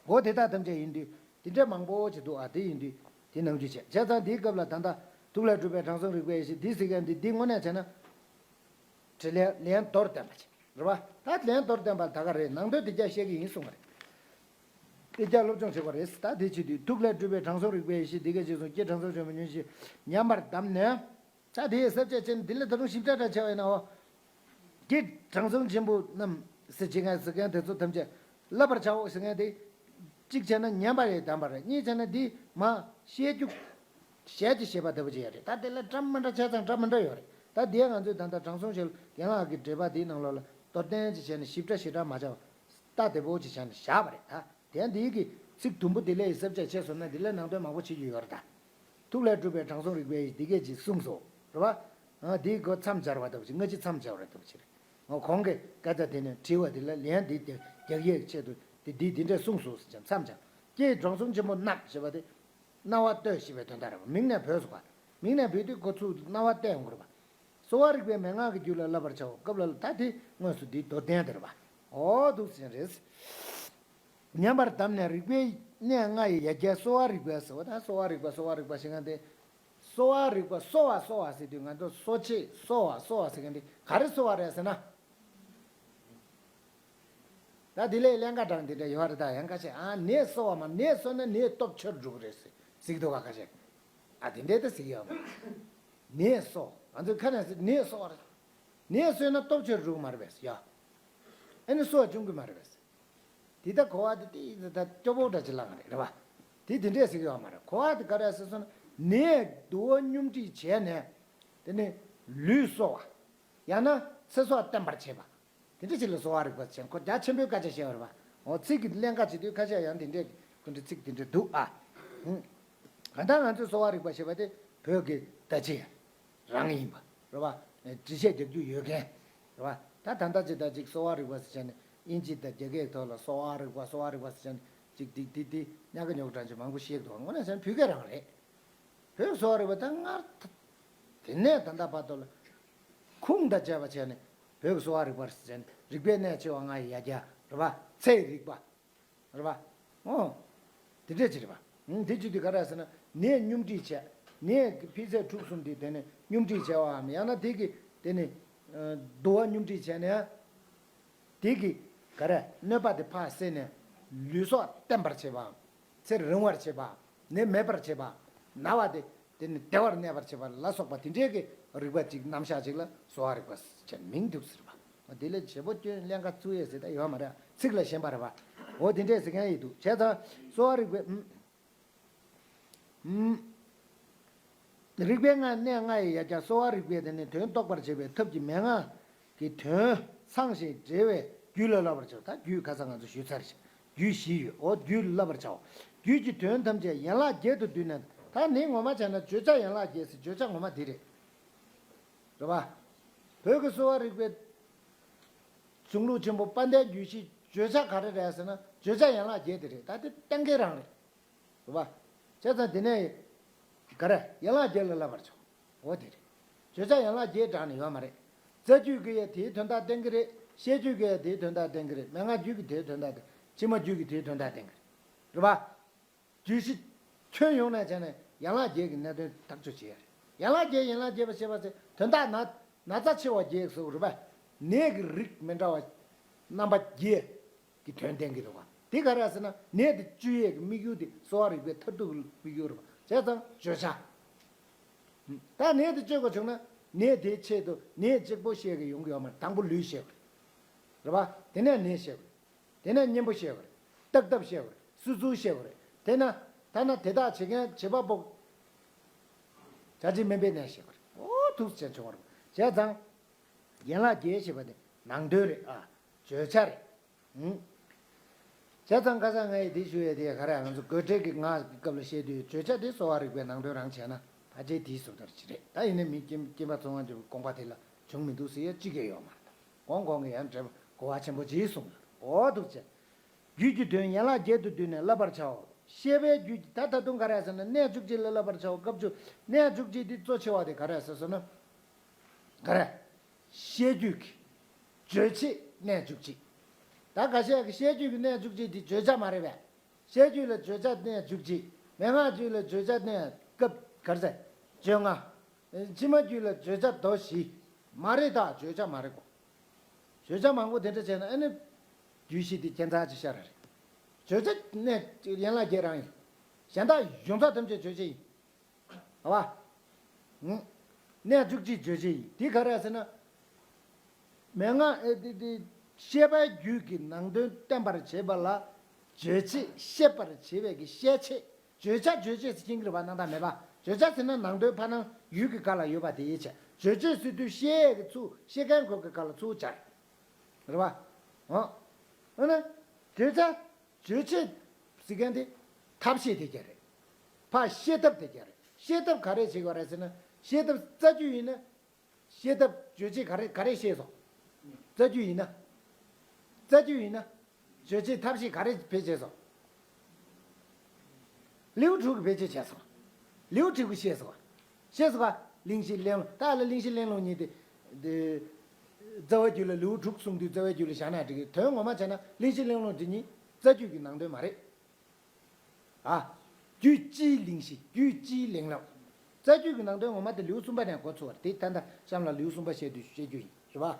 འོ་དེ་དག་ཐམས་ཅད་ཡིན་དུས་དེ་འདྲ་མང་པོ་ཅིག་འདུག་ཨ་དེ་ཡིན་དུས་དེ་ནང་བཅུད་བྱས། བྱས་ཙང་དེའི་སྐབས་ལ་ད་ལྟ་ཐུགས་ལས་སྤྲུལ་པའི་དྲང་སྲོང་རིག་པའི་ཡེ་ཤེས་འདི་ཟེར་མཁན་འདི་འདི་དངོས་གནས་བྱས་ན། དྲི་ལན་ལན་མདོར་བསྟན་པ་ཅིག་རེད་བ། ད་ལན་མདོར་བསྟན་པ་ད་ག་རེད། ནང་དོན་དེ་རྒྱ་བཤད་ཀྱི་ཡིན་གསུང་བ་རེད། དེ་རྒྱ་སློབ་སྦྱོང་བྱེད་དགོས་རེད། ད་དེ་བྱེད་དུས་ཐུགས་ལས་སྤྲུལ་པའི་དྲང་སྲོང་རིག་པའི་ཡེ་ཤེས་འདི་སྐད་ཅེས་གསུངས། ཀྱེ་དྲང་སྲོང་ཆེན་པོ་ཉོན་ཅིག་ཉན་པར་གདམས་ནས། ད་དེའི་ས་བཅད་ཅན་འདི་ལ་ད་རུང་ཞིབ་ཕྲ་ཕྲ་བྱས་པ་ཡིན་ན་འོ། ཀྱེ་དྲང་སྲོང་ཆེན་པོ་རྣམས་ཟེར་བྱེད་མཁན་ཟེར་མཁན་དེ་ཚོ་ཐམས་ཅད་བསླབ་པར་བྱའོ་ཟེར་མཁན་དེ། གཅིག་བྱས་ན་ཉན་པ་ཡི་གདམས་པ་རེད། གཉིས་བྱས་ན་འདི་མ་བཤད་རྒྱུ། ཞལ་གྱིས་བཞེས་པ་ལྟ་བུ་ཅིག་ཡོད་རེད། ད་དེ་ལ་འདྲ་མི་འདྲ་ཆ་ཚང་འདྲ་མི་འདྲ་ཡོད་རེད། ད་དེ་ང་ཚོས་ད་ལྟ་དྲང་སྲོང་ཞེས་རྒན་ལགས་ཀྱི་འགྲེལ་པ་འདིའི་ནང་ལོགས་ལ་མདོར་བསྟན་ཅིག་བྱས་ནས་ཞིབ་ཕྲ་ཞེ་དྲག་མ་བྱ་བ། ལྟ་བདེ་པོ་ཅིག་བྱས་ནས་བཞག་པ་རེད་ད། དེ་ཡང་འདིའི་གི་ཚིག་དུམ་བུ་འདི་ལས་གསལ་བྱེད་ཆེ་སོང་ན་འདི་ལས་ནང་དོན་མང་པོ་བྱེད་རྒྱུ་ཡོད་རེད་ད། ཐུགས་ལས་གྲུབ་པའི་དྲང་སྲོང་རིག་པས་འདི་སྐད་ཅེས་གསུངས་སོ། རེད་བ། འདིའི་གོ་མཚམས་སྦྱར་བ་ལྟ་བུ་ཅིག་སྔ་ཕྱི་མཚམས་སྦྱར་བ་ལྟ་བུ་ཅིག་རེད། གོང་གི་སྐད་ཆ་དེ་ནས་དྲི་བ་འདི་ལ་ལན་འདི་རྒྱག་ཡས་ཆེད་དུ་འདི་འདི་འདི་འདྲས་གསུངས་སོ་ཟེར་ཀྱང་མཚམས་སྦྱར། ཀྱེ་དྲང་སྲོང་ཆེན་པོ་རྣམས་ཞེས་པ་དེ། རྣ་བ་གཏོད་ཞེས་པའི་དོན་དག་རེད་བ། མིང་ནས་བོས་སོ་བ། མིང་ནས་བོས་དུས་ཁོ་ཚོས་རྣ་བ་གཏད་ཡོང་གི་རེད་བ། གསོ་བ་རིག་པའི་མན་ངག་གི་རྒྱུད་ལ་བསླབ་པར་བྱའོ། སྐབས་ལ་ད་དེ་དངོས་སུ་འདིའི་མདོ་བསྟན་དེ་རེད་བ། འོ་འདུག་ཟེར་རེད། ཉམས་པར་བསྡམས་ནས་རིག་པའི་གནས་ལྔ་ཡི་ཡ་གྱལ་གསོ་བ་རིག་པ་ཟེར་བ་དང་གསོ་བ་རིག་པ་གསོ་བ་རིག་པ་ཞེས་ང་དེ། གསོ་བ་རིག་པ་གསོ་བ་གསོ་བ་ཟེར་དུས་ང་ཚོ་གསོ་བྱེད་གསོ་བ་གསོ་བ་ཟེར་མཁན་དེ་ག་རེ་གསོ་བ་རེད་ཟེར་ན། ད་དེ་ལས་ཀླན་ཀ་དྲངས་དེ་འདྲ་ཡོད་རེད་ད། ཡང་ཁ་ཤས་ཨ་ནད་གསོ་བ་མ་ནད་གསོ་ན་ནད་སྟོབས་ཆེར་འགྲོ་གི་རེད་ཟེར་གཟིགས་འདུག་ག་ཁ་ཤས། ཨ་དེ་འདྲའི་ད་གཟིགས་ཡོད་མ་རེད། ནད་གསོ་ང་ཚོས་ཁ་ནས་ཟེར་ནད་གསོ་བ་རེད། ནད་གསོས་ན་སྟོབས་ཆེར་འགྲོ་གི་མ་རེད་པས་ཡ། ཨ་ནི་གསོ་བ་བྱུང་གི་མ་རེད་པས། དེ་ལྟ་གོ་བ་དེ་དེ་ད་སྐྱོ་པོ་འདྲ་ཅིག་ལངས་རེད་རེད་བ། དེ་དེ་འདྲས་ཟེར་གི་ཡོད་མ་རེད། གོ་བ་དེ་ག་རེ་ཟེར་སོང་ན་ནད་འདུ་བ་སྙོམས་སྒྲིག་བྱས་ནས་དེ་ནི་ལུས་གསོ་བ། ཡང་ན་ཚེ་སྲོག་བརྟན་པར་བྱེད་པ། དེ་འདྲ་ཅིག་ལ་གསོ་བ་རིག་པ་ཟེར་ཁོ་རྒྱ་ཆེན་པོའི་སྐད་ཆ་བཤད་པ་རེད་བ། འོ་ཚིག་གི་ཀླན་ཀ་བྱེད་དུས་ཁ་ཤས་ཡང་དེ་འདྲས་ཀྱི་ཁོ་འདྲ་ཚིག་དེ་འདྲས་འདུག་ཨ། ཧུང་། གང་ལྟར་ང་ཚོས་གསོ་བ་རིག་པ་ཞེས་པ་དེ་བོད་ཀྱི་ད་ཅི་རང་ཡིན་པ་རེད་བ། འགྲེལ་བཤད་རྒྱག་རྒྱུ་ཡོད་མཁན་རེད་བ། ད་ད་ལྟ་ཅི་ད་ཅིག་གསོ་བ་རིག་པ་ཟེར་བྱས་ནས་དབྱིན་ཇི་དང་རྒྱ་སྐད་ཐོག་ལ་གསོ་བ་རིག་པ་གསོ་བ་རིག་པ་ཟེར་བྱས་ནས་ཅིག་ཏིག་ཏིག་ཏིག་ཉག་ག་ཉོག་གྲངས་ཅིག་མང་པོ་བཤད་འདུག་དངོས་གནས་བྱས་ན་བོད་སྐད་རང་རེད། བོད་གསོ་བ་རིག་པ་ད་སྔར་དེ་ནས་ད་ལྟ་བར་དུ་ལ་ཁུངས་དང་བཅས་པ་བྱས་ནས་བོད་ཀྱི་གསོ་བ་རིག་པ་ཟེར་བྱས་ནས་རིག་པའི་གནས་ཆེ་བ་ལྔ་ཡི་ཡ་གྱལ་རེད་བ། ཚེའི་རིག་པ། རེད་པ། ཨོ། དེ་འདྲས་ཅིག་རེད་པ། ཨང་། དེ་བྱེད་དུས་ག་རེ་ཟེར་ན་ནད་སྙོམས་སྒྲིག་བྱས། ནད་ཀྱི་འཕེལ་ཚད་འཁྲུགས་གསུམ་དེ་དེ་ནས་སྙོམས་སྒྲིག་བྱས་པའམ་ཡང་ན་དེ་གི་དེ་ནས་འདུ་བ་སྙོམས་སྒྲིག་བྱས་ནས་དེ་གི་ག་རེ་གནོད་པ་དེ་ཕར་བསལ་ནས་ལུས་སྲོག་བརྟན་པར་བྱེད་པའམ་ཚེ་རིང་བར་བྱེད་པའམ་ནད་མེད་པར་བྱེད་པ། ན་བ་དེ་དེ་ནི་བདེ་བར་གནས་པར་བྱེད་པ་ལ་སོགས་པ་དེ་འདྲའི་གི་རིག་པ་ཅིག་རྣམ་གཞག་ཅིག་ལ་གསོ་བ་རིག་པ་ཟེར་མིང་འདུག་ཟེར་བ། དེ་ལས་བྱེད་པོ་སྐྱོན་ཀླན་ཀ་བཙུགས་ཡས་ཟེར་ད་ཡོད་མ་རེད། ཚིག་ལ་ཞེན་པ་རེད་བ། འོ་དེ་འདྲས་ཟེར་མཁན་ཡིན་འདུག་བྱས་ཙང་གསོ་བ་རིག་པའི་ཨུམ། རིག་པའི་ལྔ་གནས་ལྔ་ཡི་ཡ་གྱལ་གསོ་བ་རིག་པའི་དེ་ནི་དོན་རྟོགས་པར་བྱེད་པའི་ཐབས་ཀྱི་མན་ངག་གི་དོན་ཚང་ཞིང་འབྲེལ་བའི་རྒྱུད་ལ་བསླབ་པར་བྱའོ། ད་རྒྱུད་ཁ་སང་ང་ཚོ་ཞུས་ཚར་ཤག་རྒྱུད་བཞི་ཡོད། འོ་རྒྱུད་བསླབ་པར་བྱའོ། རྒྱུད་ཀྱི་དོན་ཐམས་ཅད་ཡན་ལག་བརྒྱད་དུ་བསྡུས་ནས། ད་ནི་ངོ་མ་བྱས་ན་བརྗོད་བྱ་ཡན་ལག་བརྒྱད་ཟེར་བརྗོད་བྱ་ངོ་མ་འདི་རེད། རེད་པ། བོད་ཀྱི་གསོ་བ་རིག་པའི་གཞུང་ལུགས་ཆེན་པོ་དཔལ་ལྡན་རྒྱུད་བཞིའི་བརྗོད་བྱ་ག་རེ་རེད་ཟེར་ན་བརྗོད་བྱ་ཡན་ལག་བརྒྱད་དེ་རེད། ད་དེ་གཏན་འཁེལ་རང་རེད། རེད་པ། བྱས་ཙང་དེ་ནས་ག་རེ་ཡན་ལག་བརྒྱད་ལ་བསླབ་པར་བྱའོ། འོ་དེ་རེད། བརྗོད་བྱ་ཡན་ལག་བརྒྱད་དྲངས་ནས་ཡོད་མ་རེད། རྩ་རྒྱུད་ཀྱིས་ཡང་དེའི་དོན་དག་བསྟན་གྱི་རེད། བཤད་རྒྱུད་ཀྱིས་ཡང་དེའི་དོན་དག་བསྟན་གྱི་རེད། མན་ངག་རྒྱུད་ཀྱིས་དེའི་དོན་དག་བསྟན། ཕྱི་མ་རྒྱུད་ཀྱིས་དེའི་དོན་དག་བསྟན་གྱི་རེད། རེད་པ། རྒྱུད་བཞི་ཁྱོན་ཡོངས་ནས་བྱས་ནས་ཡན་ལག་བརྒྱད་ཀྱི་གནད་དོན་ཐག་གཅོད་བྱེད་ཡ་རེད། ཡན་ལག་བརྒྱད་ཡན་ལག་བརྒྱད་པ་ཞེས་པ་ཟེར་དོན་དག་ན་ན་ཚ་ཆེ་བ་བརྒྱད་ཟེར་བ་རེད་པ། ནད་ཀྱི་རིགས་མི་འདྲ་བ་རྣམ་པ་བརྒྱད་ཀྱི་དོན་བསྟན་གྱི་འདུག་ག་དེ་ག་རེ་ཟེར་ན་ནད་དེ་བཅོས་ཡས་ཀྱི་དམིགས་ཡུལ་དེ་གསོ་བ་རིག་པའི་མཐར་ཐུག་གི་དམིགས་ཡུལ་རེད་པ། བྱས་ཙང་བརྗོད་བྱ། ད་ནད་དེ་བཅོས་དགོས་བྱུང་ན་ནད་དེའི་ཆེད་དུ་ནད་གཅིག་པོ་བཤད་ཀྱི་ཡོང་གི་ཡོད་མ་རེད། དང་པོ་ལུས་བཤད་དགོས་རེད་པ། དེ་ནས་ནད་བཤད་དགོས་རེད། དེ་ནས་གཉེན་པོ་བཤད་དགོས་རེད། བརྟག་ཐབས་བཤད་དགོས་རེད། བསིལ་ཚོལ་བཤད་དགོས་རེད། དེ་ན་ཐ་ན་དེ་དག་བྱེད་མཁན་བྱེད་པ་པོ་བྱ་བྱེད་སྨན་པའི་གནས་བཤད་དགོས་རེད། འོ་ཐུགས་རྗེ་ཆེ་བར་བྱས་ཙང་། ཡན་ལག་བརྒྱད་ཞེས་པ་དེ་ནང་དོན་རེད་ཨ། བརྗོད་བྱ་རེད། ཨང་། བྱས་ཙང་ཁ་སང་ང་ཡིས་འདི་ཞུ་ཡས་དེ་ག་རེ་ང་ཚོ་དགོད་བྲལ་གྱི་ངག་གི་སྐབས་ལ་བཤད་དུས་བརྗོད་བྱ་དེ་གསོ་བ་རིག་པའི་ནང་དོན་རང་བྱས་ན་ཕལ་ཆེར་དེའི་བཟོ་ལྟར་ཅིག་རེད། ད་ཡིན་ནའི་མི་སྐྱེ་སྐྱེ་འཕགས་ཚོགས་དབང་སྒྲུབ་པའི་དགོངས་པ་དེ་ལ་བྱུང་མི་འདུག་ཟེར་ཡས་ཅི་གས་ཡོད་མ་རེད། གོང་གོང་གི་ཡང་འགྲེལ་པ་གོ་བ་ཆེན་པོ་ཅིག་གསུངས་ཡོད། འོ་འདུག་ཅེས། རྒྱུད་ཀྱི་དོན་ཡན་ལག་བརྒྱད་དུ་བསྡུས་ནས་བསླབ་པར་བྱའོ། བཤད་པའི་རྒྱུད་ཀྱི་ད་ད་དུང་ག་རེ་ཟེར་ན་གནས་བཅུ་གཅིག་ལ་བསླབ་པར་བྱའོ། སྐབས་བཅུ། གནས་བཅུ་གཅིག་འདི་གཙོ་ཆེ་བ་དེ་ག་རེ་ཟེར་སོང་ན། ག་རེ། བཤད་རྒྱུད་ཀྱི་རྗོད་བྱེད་གནས་བཅུ་གཅིག་ད་འགའ་ཤས་ཀྱིས་བཤད་རྒྱུད་ཀྱི་གནས་བཅུ་གཅིག་འདི་བརྗོད་བྱ་མ་རེད་པས། བཤད་རྒྱུད་ལ་བརྗོད་བྱ་གནས་བཅུ་གཅིག་མན་ངག་རྒྱུད་ལ་བརྗོད་བྱ་གནས་སྐབས་ག་རེ་ཟེར། བཅོ་ལྔ། ཕྱི་མ་རྒྱུད་ལ་བརྗོད་བྱ་མདོ་བཞི། མ་རེད་ད་བརྗོད་བྱ་མ་རེད་གོ། བརྗོད་བྱ་མང་པོ་དེ་འདྲ་བྱས་ན་ཨ་ནི། རྒྱུད་བཞི་དེ་ཁྱད་མཚར་ཅིག་ཤར་རེད། བརྗོད་བྱ་གནས་ཡན་ལག་བརྒྱད་རང་ཡིན། གཞན་དག་ཡོངས་རྫོགས་ཐམས་ཅད་བརྗོད་བྱ་ཡིན། ཨ་བ། ཨང་། གནས་བཅུ་གཅིག་བརྗོད་བྱ་ཡིན། དེ་ག་རེ་ཟེར་ན། མན་ངག་ཨེ་དེ་དེ། བཤད་པའི་རྒྱུད་ཀྱི་ནང་དོན་བསྟན་པར་བྱེད་པ་ལ། རྗོད་བྱེད་བཤད་པར་བྱེད་པའི་གི་བཤད་བྱེད། བརྗོད་བྱ་རྗོད་བྱེད་ཟེར་གྱིན་གྱི་རེད་པ། སྣང་དག་མེད་པ། བརྗོད་བྱ་ཟེར་ན་ནང་དོན་ཕར་སྣང་ཡུལ་གྱི་སྒང་ལ་ཡོད་པ་དེ་ཡིན་བྱས། རྗོད་བྱེད་ཟེར་དུས་བཤད་ཡས་ཀྱི་ཚུལ་བཤད་མཁན་ཁོ་གི་སྒང་ལ་ཚུལ་སྦྱར། རེད་པ། འོ། འོ་ན། བརྗོད་བྱ། རྗོད་བྱེད་ཟེར་མཁན་དེ་ཐབས་ཤེས་དེ་ག་རེད། ཕར་ཤེས་ཐབས་དེ་ག་རེད། ཤེས་ཐབས་ག་རེ་བྱེད་དགོས་རེད་ཟེར་ན། ཤེས་ཐབས་རྩ་རྒྱུད་ཡིན་ན། ཤེས་ཐབས་རྗོད་བྱེད་ག་རེ་ག་རེ་ཤེས་སོང་། རྩ་རྒྱུད་ཡིན་ན། རྩ་རྒྱུད་ཡིན་ན། རྗོད་བྱེད་ཐབས་ཤེས་ག་རེ་བེད་སྤྱད་སོང་། ལེའུ་དྲུག་གི་བེད་སྤྱོད་བྱས་སོང་། ལེའུ་དྲུག་གི་ཤེས་སོང་། ཤེས་སོང་བ། གླེང་གཞི་གླེང་སློང་། ད་ལ་གླེང་གཞི་གླེང་སློང་གཉིས་དེ། དེ། རྩ་བའི་རྒྱུད་ལ་ལེའུ་དྲུག་གསུངས་དུས་རྩ་བའི་རྒྱུད་ལ་བཞག་ན་འགྲིག་གི། དོན་ངོ་མ་བྱས་ན་གླེང་གཞི་གླེང་སློང་དེ་གཉིས་རྩ་རྒྱུད་ཀྱི་ནང་དོན་མ་རེད། ཨ། རྒྱུད་སྤྱིའི་གླེང་གཞི། རྒྱུད་སྤྱིའི་གླེང་སློང་། རྩ་རྒྱུད་ཀྱི་ནང་དོན་ངོ་མ་དེ་ལེའུ་གསུམ་པ་ནས་འགོ་ཚུགས་པ་རེད། དེ་ད་ལྟ་གཤམ་ལ་ལེའུ་གསུམ་པ་བཤད་དུས་བཤད་རྒྱུ་ཡིན། རེད་པ།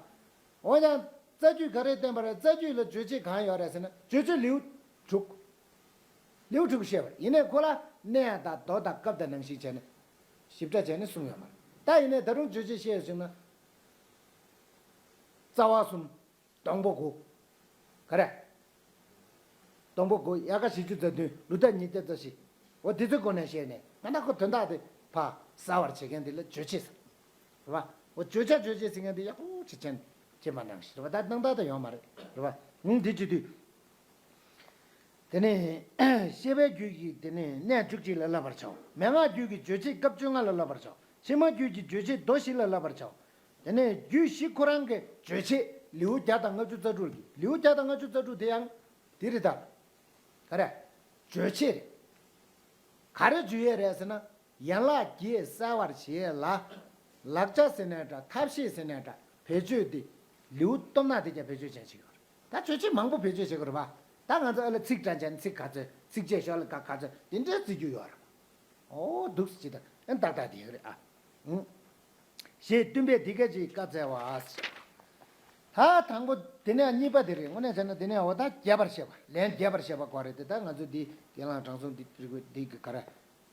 འོ་ཡང་། རྩ་རྒྱུད་ག་རེ་བསྟན་པ་རེད། རྩ་རྒྱུད་ལ་རྗོད་བྱེད་གང་ཡོད་རེད་ཟེར་ན། རྗོད་བྱེད་ལེའུ་དྲུག་ལེའུ་དྲུག་བཤད་པ་རེད། ཡིན་ནའི་ཁོ་ལ་གནས་དང་མདོ་དང་སྐབས་དང་ནང་བཞིན་བྱས་ནས་ཞིབ་ཕྲ་བྱས་ནས་གསུངས་ཡོད་མ་རེད། ད་ཡིན་ནའི་ད་རུང་རྗོད་བྱེད་བཤད་ཡོད་ཟེར་ན། རྩ་བ་གསུམ། སྡོང་པོ་དགུ། ག་རེ། སྡོང་པོ་དགུ། དབྱར་ཁ་བཞི་བཅུ་རྩ་བདུན། ལོ་འདབ་ཉིས་བརྒྱ་རྩ་བཞི། འོ་དེ་ཚོའི་སྒོ་ནས་བཤད་ནས་ང་ད་ཁོ་དོན་དག་དེ་ཕར་གསལ་བར་བྱེད་མཁན་དེ་ལ་རྗོད་བྱེད་ཟེར། རེད་པ། འོ་བརྗོད་བྱ་རྗོད་བྱེད་ཟེར་མཁན་དེ་ཡག་པོ་བྱེད་ཅན་བྱེད་མ་གནང་ཞིག་རེད་པ། ད་སྣང་དག་ད་ཡོང་མ་རེད། རེད་པ། ངས་འདི་བྱེད་དུས། དེ་ནས་ཤེས་པའི་རྒྱུད་ཀྱི་དེ་ནས་གནས་བཅུ་གཅིག་ལ་བསླབ་པར་བྱའོ། མན་ངག་རྒྱུད་ཀྱི་རྗོད་བྱེད་སྐབས་བཅོ་ལྔ་ལ་བསླབ་པར་བྱའོ། ཕྱི་མ་རྒྱུད་ཀྱི་རྗོད་བྱེད་མདོ་བཞི་ལ་བསླབ་པར་བྱའོ། དེ་ནས་རྒྱུད་བཞི་ཁོ་རང་གི་རྗོད་བྱེད་ལེའུ་བརྒྱ་དང་ལྔ་བཅུ་རྩ་དྲུག་གི་ལེའུ་བརྒྱ་དང་ལྔ་བཅུ་རྩ་དྲུག་དེ་ཡང་དེ་རེད་ད། ག་རེ། རྗོད་བྱེད་རེད། ག་རེ་བརྗོད་ཡས་རེད་ཟེར་ན། ཡན་ལག་བརྒྱད་གསལ་བར་བྱེད་ཡས་ལ། ལག་ཆ་ཟེར་ནའི་འདྲ། ཐབས་ཤེས་ཟེར་ནའི་འདྲ། བེད་སྤྱོད་དེ། ལེའུ་སྟོབས་ན་དེ་ཀྱང་བེད་སྤྱོད་བྱས་བྱེད་ཀྱི་ཡོད་རེད། ད་རྗོད་བྱེད་མང་པོ་བེད་སྤྱོད་བྱེད་དགོས་རེད་པ། ད་ང་ཚོ་ཨ་ལ་ཚིག་འདྲ་བྱས་ན་ཚིག་ག་ཚོད། ཚིགས་བཅད་ཤོག་ལྷེ་ག་ག་ཚོད་དེ་འདྲའི་བརྩི་རྒྱུ་ཡོད་རེད། ཨོ་འདུག་སེ་ཅི་ད་ཨེ་ཏག་ཏག་དེ་ཡོད་རེད་ཨ། ཨུང་། ཞེས་སྟོན་པས་འདི་སྐད་ཅེས་བཀའ་སྩལ་བ། ད་དང་པོ་དེ་ནས་གཉིས་པ་དེ་རེད། དངོས་གནས་བྱས་ན་དེ་ནས་འོ་ད་རྒྱས་པར་བཤད་པ། ལན་རྒྱས་པར་བཤད་པ་དགོས་རེད་དེ། ད་ང་ཚོ་འདི་རྒན་ལགས་དྲང་སྲོང་འདི་རིག་པའི་འདི་གི་ག་རེ།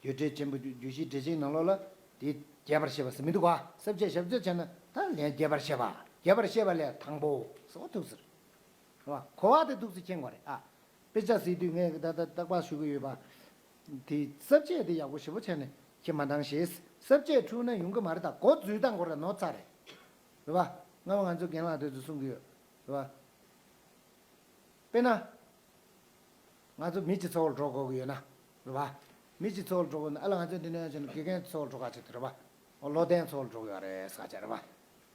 རྒྱུད་འགྲེལ་ཆེན་པོ་རྒྱུད་བཞི་འགྲེལ་ཆེན་ནང་ལོགས་ལ་དེ་རྒྱས་པར་བཤད་པ་ཟེར་མི་འདུག་ག། ས་བཅད་ཞབས་བཅད་བྱས་ན་ད་ལན་རྒྱས་པར་བཤད་པ། རྒྱས་པར་བཤད་པ་ལས་དང་པོ་ཟེར་བ་ཐུག་ཟེར། རེད་བ། གོ་བ་དེ་ཐུག་ཟེར་མཁྱེན་དགོས་རེད་ཨ། དཔེ་ཆ་གཟིགས་དུས་ངས་ད་ལྟ་རྟག་པར་ཞུ་གི་ཡོད་པ། དེ་ས་བཅད་དེ་ཡག་པོ་ཞེ་པོ་བྱས་ནས་ཁྱེད་མ་འདང་ཞེས། ས་བཅད་འཁྲུགས་ན་ཡོང་གི་མ་རེད། ད་འགོ་འཛུལ་སྟངས་ཁོ་ར་ནོར་ཚར་རེད། རེད་བ། སྔ་མ་ང་ཚོ་རྒན་ལགས་དེ་ཚོ་གསུང་གི་ཡོད། རེད་བ། དཔེར་ན། ང་ཚོ་མི་གཅིག་འཚོལ་འགྲོ་དགོས་ཀྱི་ཡོད་ན། རེད་བ། མི་གཅིག་འཚོལ་འགྲོ་དགོས་ན་ཨ་ལ་ང་ཚོ་འདི་ནས་ཡོང་བྱས་ན་དགེ་རྒན་འཚོལ་འགྲོ་ག་ཅིག་དེ་རེད་བ། ཨོ་བློ་ལྡན་འཚོལ་འགྲོ་གི་ཡོད་རེད་ཟེར་ག་ཅིག་རེད་བ།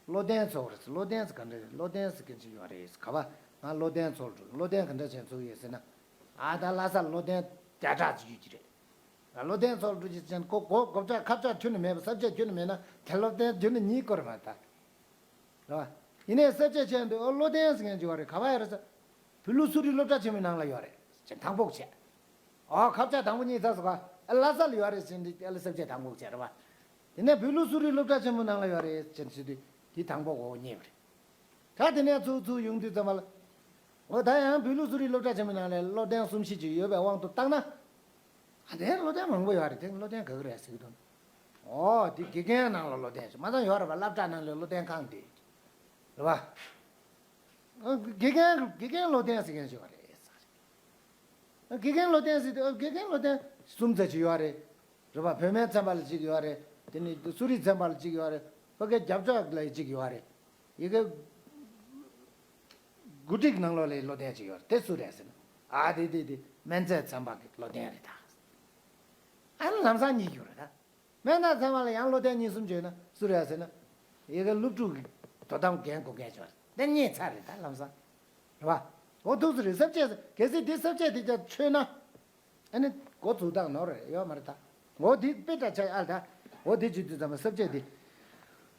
བློ་ལྡན་འཚོལ་རེད་ཟེར། བློ་ལྡན་ཟེར་ག་འདྲ་རེད། བློ་ལྡན་ཟེར་མཁན་ཅིག་ཡོད་རེད་ཟེར་ག་བ། ང་བློ་ལྡན་འཚོལ་འགྲོ། བློ་ལྡན་ག་འདྲ་བྱས་འཚོལ་གི་ཡོད་ཟེར་ན། ཨ་ད་ལྷ་སར་བློ་ལྡན་བརྒྱ་ཕྲག་ཅིག་ཡོད་ཀྱི་རེད། ང་བློ་ལྡན་འཚོལ་འགྲོ་ཅིག་བྱས་ན་ཁོ་གོ་གོ་ཁ་བྱང་ཁྱོན་ནས་མེད་པ། ས་བཅད་ཁྱོན་ནས་མེད་ན་དེ་བློ་ལྡན་ཁྱོན་ནས་རྙེད་ཀྱི་རེད་མ་ད། རེད་བ། ཡིན་ནའི་ས་བཅད་བྱས་འདུག་ཨོ་བློ་ལྡན་ཟེར་མཁན་ཅིག་ཡོད་རེད། ག་བ་ཡོད་རེད་ཟེར། བོད་ལུགས་གསོ་རིག་སློབ་གྲྭ་ཆེན་མོའི་ནང་ལ་ཡོད་རེད་ཟེར་དང་པོ་བྱས། ཨོ་ཁ་བྱང་དང་པོ་རྙེད་ཚར་སོང་ག། ཨ་ལྷ་ས་ལ་ཡོད་རེད་ཟེར་འདི་ཨ་ལ་ས་བཅད་དང་པོ་བྱས་རེད་བ། དེ་ནས་བོད་ལུགས་གསོ་རིག་སློབ་གྲྭ་ཆེན་མོའི་ནང་ལ་ཡོད་རེད་ཟེར་ཟེར་དུས་དེ་དང་པོ་འོ་རྙེད་པ་རེད། ད་དེ་ནས་ཚུར་ཚུར་ཡོང་དུས་ཙམ་པ་ལ། འོ་ད་ཡང་བོད་ལུགས་གསོ་རིག་སློབ་གྲྭ་ཆེན་མོའི་ནང་ལ་བློ་ལྡན་གསུམ་བཞི་ཅིག་ཡོད་པའི་དབང་དུ་བཏང་ན། ཨ་དེ་བློ་ལྡན་མང་པོ་ཡོད་རེད། དེ་བློ་ལྡན་ག་གི་རེད་ཟེར་གི་འདུག་ཨོ་དེ་དགེ་རྒན་ནང་ལ་བློ་ལྡན་ཞིག་མ་ཚང་ཡོད་རེད་པ། སློབ་གྲྭ་ནང་ལ་བློ་ལྡན་གང་དེ། རེད་པ། ཨ་དགེ་རྒན་དགེ་རྒན་བློ་ལྡན་ཟེར་མཁན་ཞིག་ཡོད་རེད། དགེ་རྒན་བློ་ལྡན་ཟེར་དུས་ཨ་དགེ་རྒན་བློ་ལྡན་གསུམ་ཙམ་ཅིག་ཡོད་རེད། རེད་པ། བོད་སྨན་ཚན་པ་ལ་གཅིག་ཡོད་རེད། དེ་ནས་གསོ་རིག་ཚན་པ་ལ་གཅིག་ཡོད་རེད། ཕ་གིའི་རྒྱབ་ཕྱོགས་ལ་གཅིག་ཡོད་རེད། ཡི་གེ་འགོ་ཁྲིད་ནང་ལོགས་ལ་བློ་ལྡན་ཅིག་ཡོད་རེད། དེ་སུ་རེད་ཟེར་ན། ཨ་དེ་དེ་དེ་སྨན་རྫས་ཚན་པ་གི་བློ་ལྡན་རེད་ད། ཨ་ནི་ལམ་སང་རྙེད་རྒྱུ་རེད་ད། སྨན་རྫས་ཚན་པ་ལ་ཡང་བློ་ལྡན་གཉིས་གསུམ་ཅིག་ཡོད་ན་སུ་རེད་ཟེར་ན། ཡི་གེ་སློབ་ཕྲུག་གི་དོ་དམ་འགན་འཁུར་མཁན་ཅིག་ཡོད་རེད། དེ་རྙེད་ཚར་རེད་ད་ལམ་སང་། རེད་པ། འོ་ཐུགས་སུ་རེད། ས་བཅད་གལ་སྲིད་དེ་ས་བཅད་དེ་ཀྱང་ཆོད་ན། ཨ་ནི་འགོ་འཛུགས་སྟངས་ནོར་རེད་ཡོད་མ་རེད་ད། འོ་དེ་དཔེ་འདྲ་ཆགས་ཨ་ད། འོ་དེ་བྱེད་དུས་ཙམ་པ་ས་བཅད་དེ།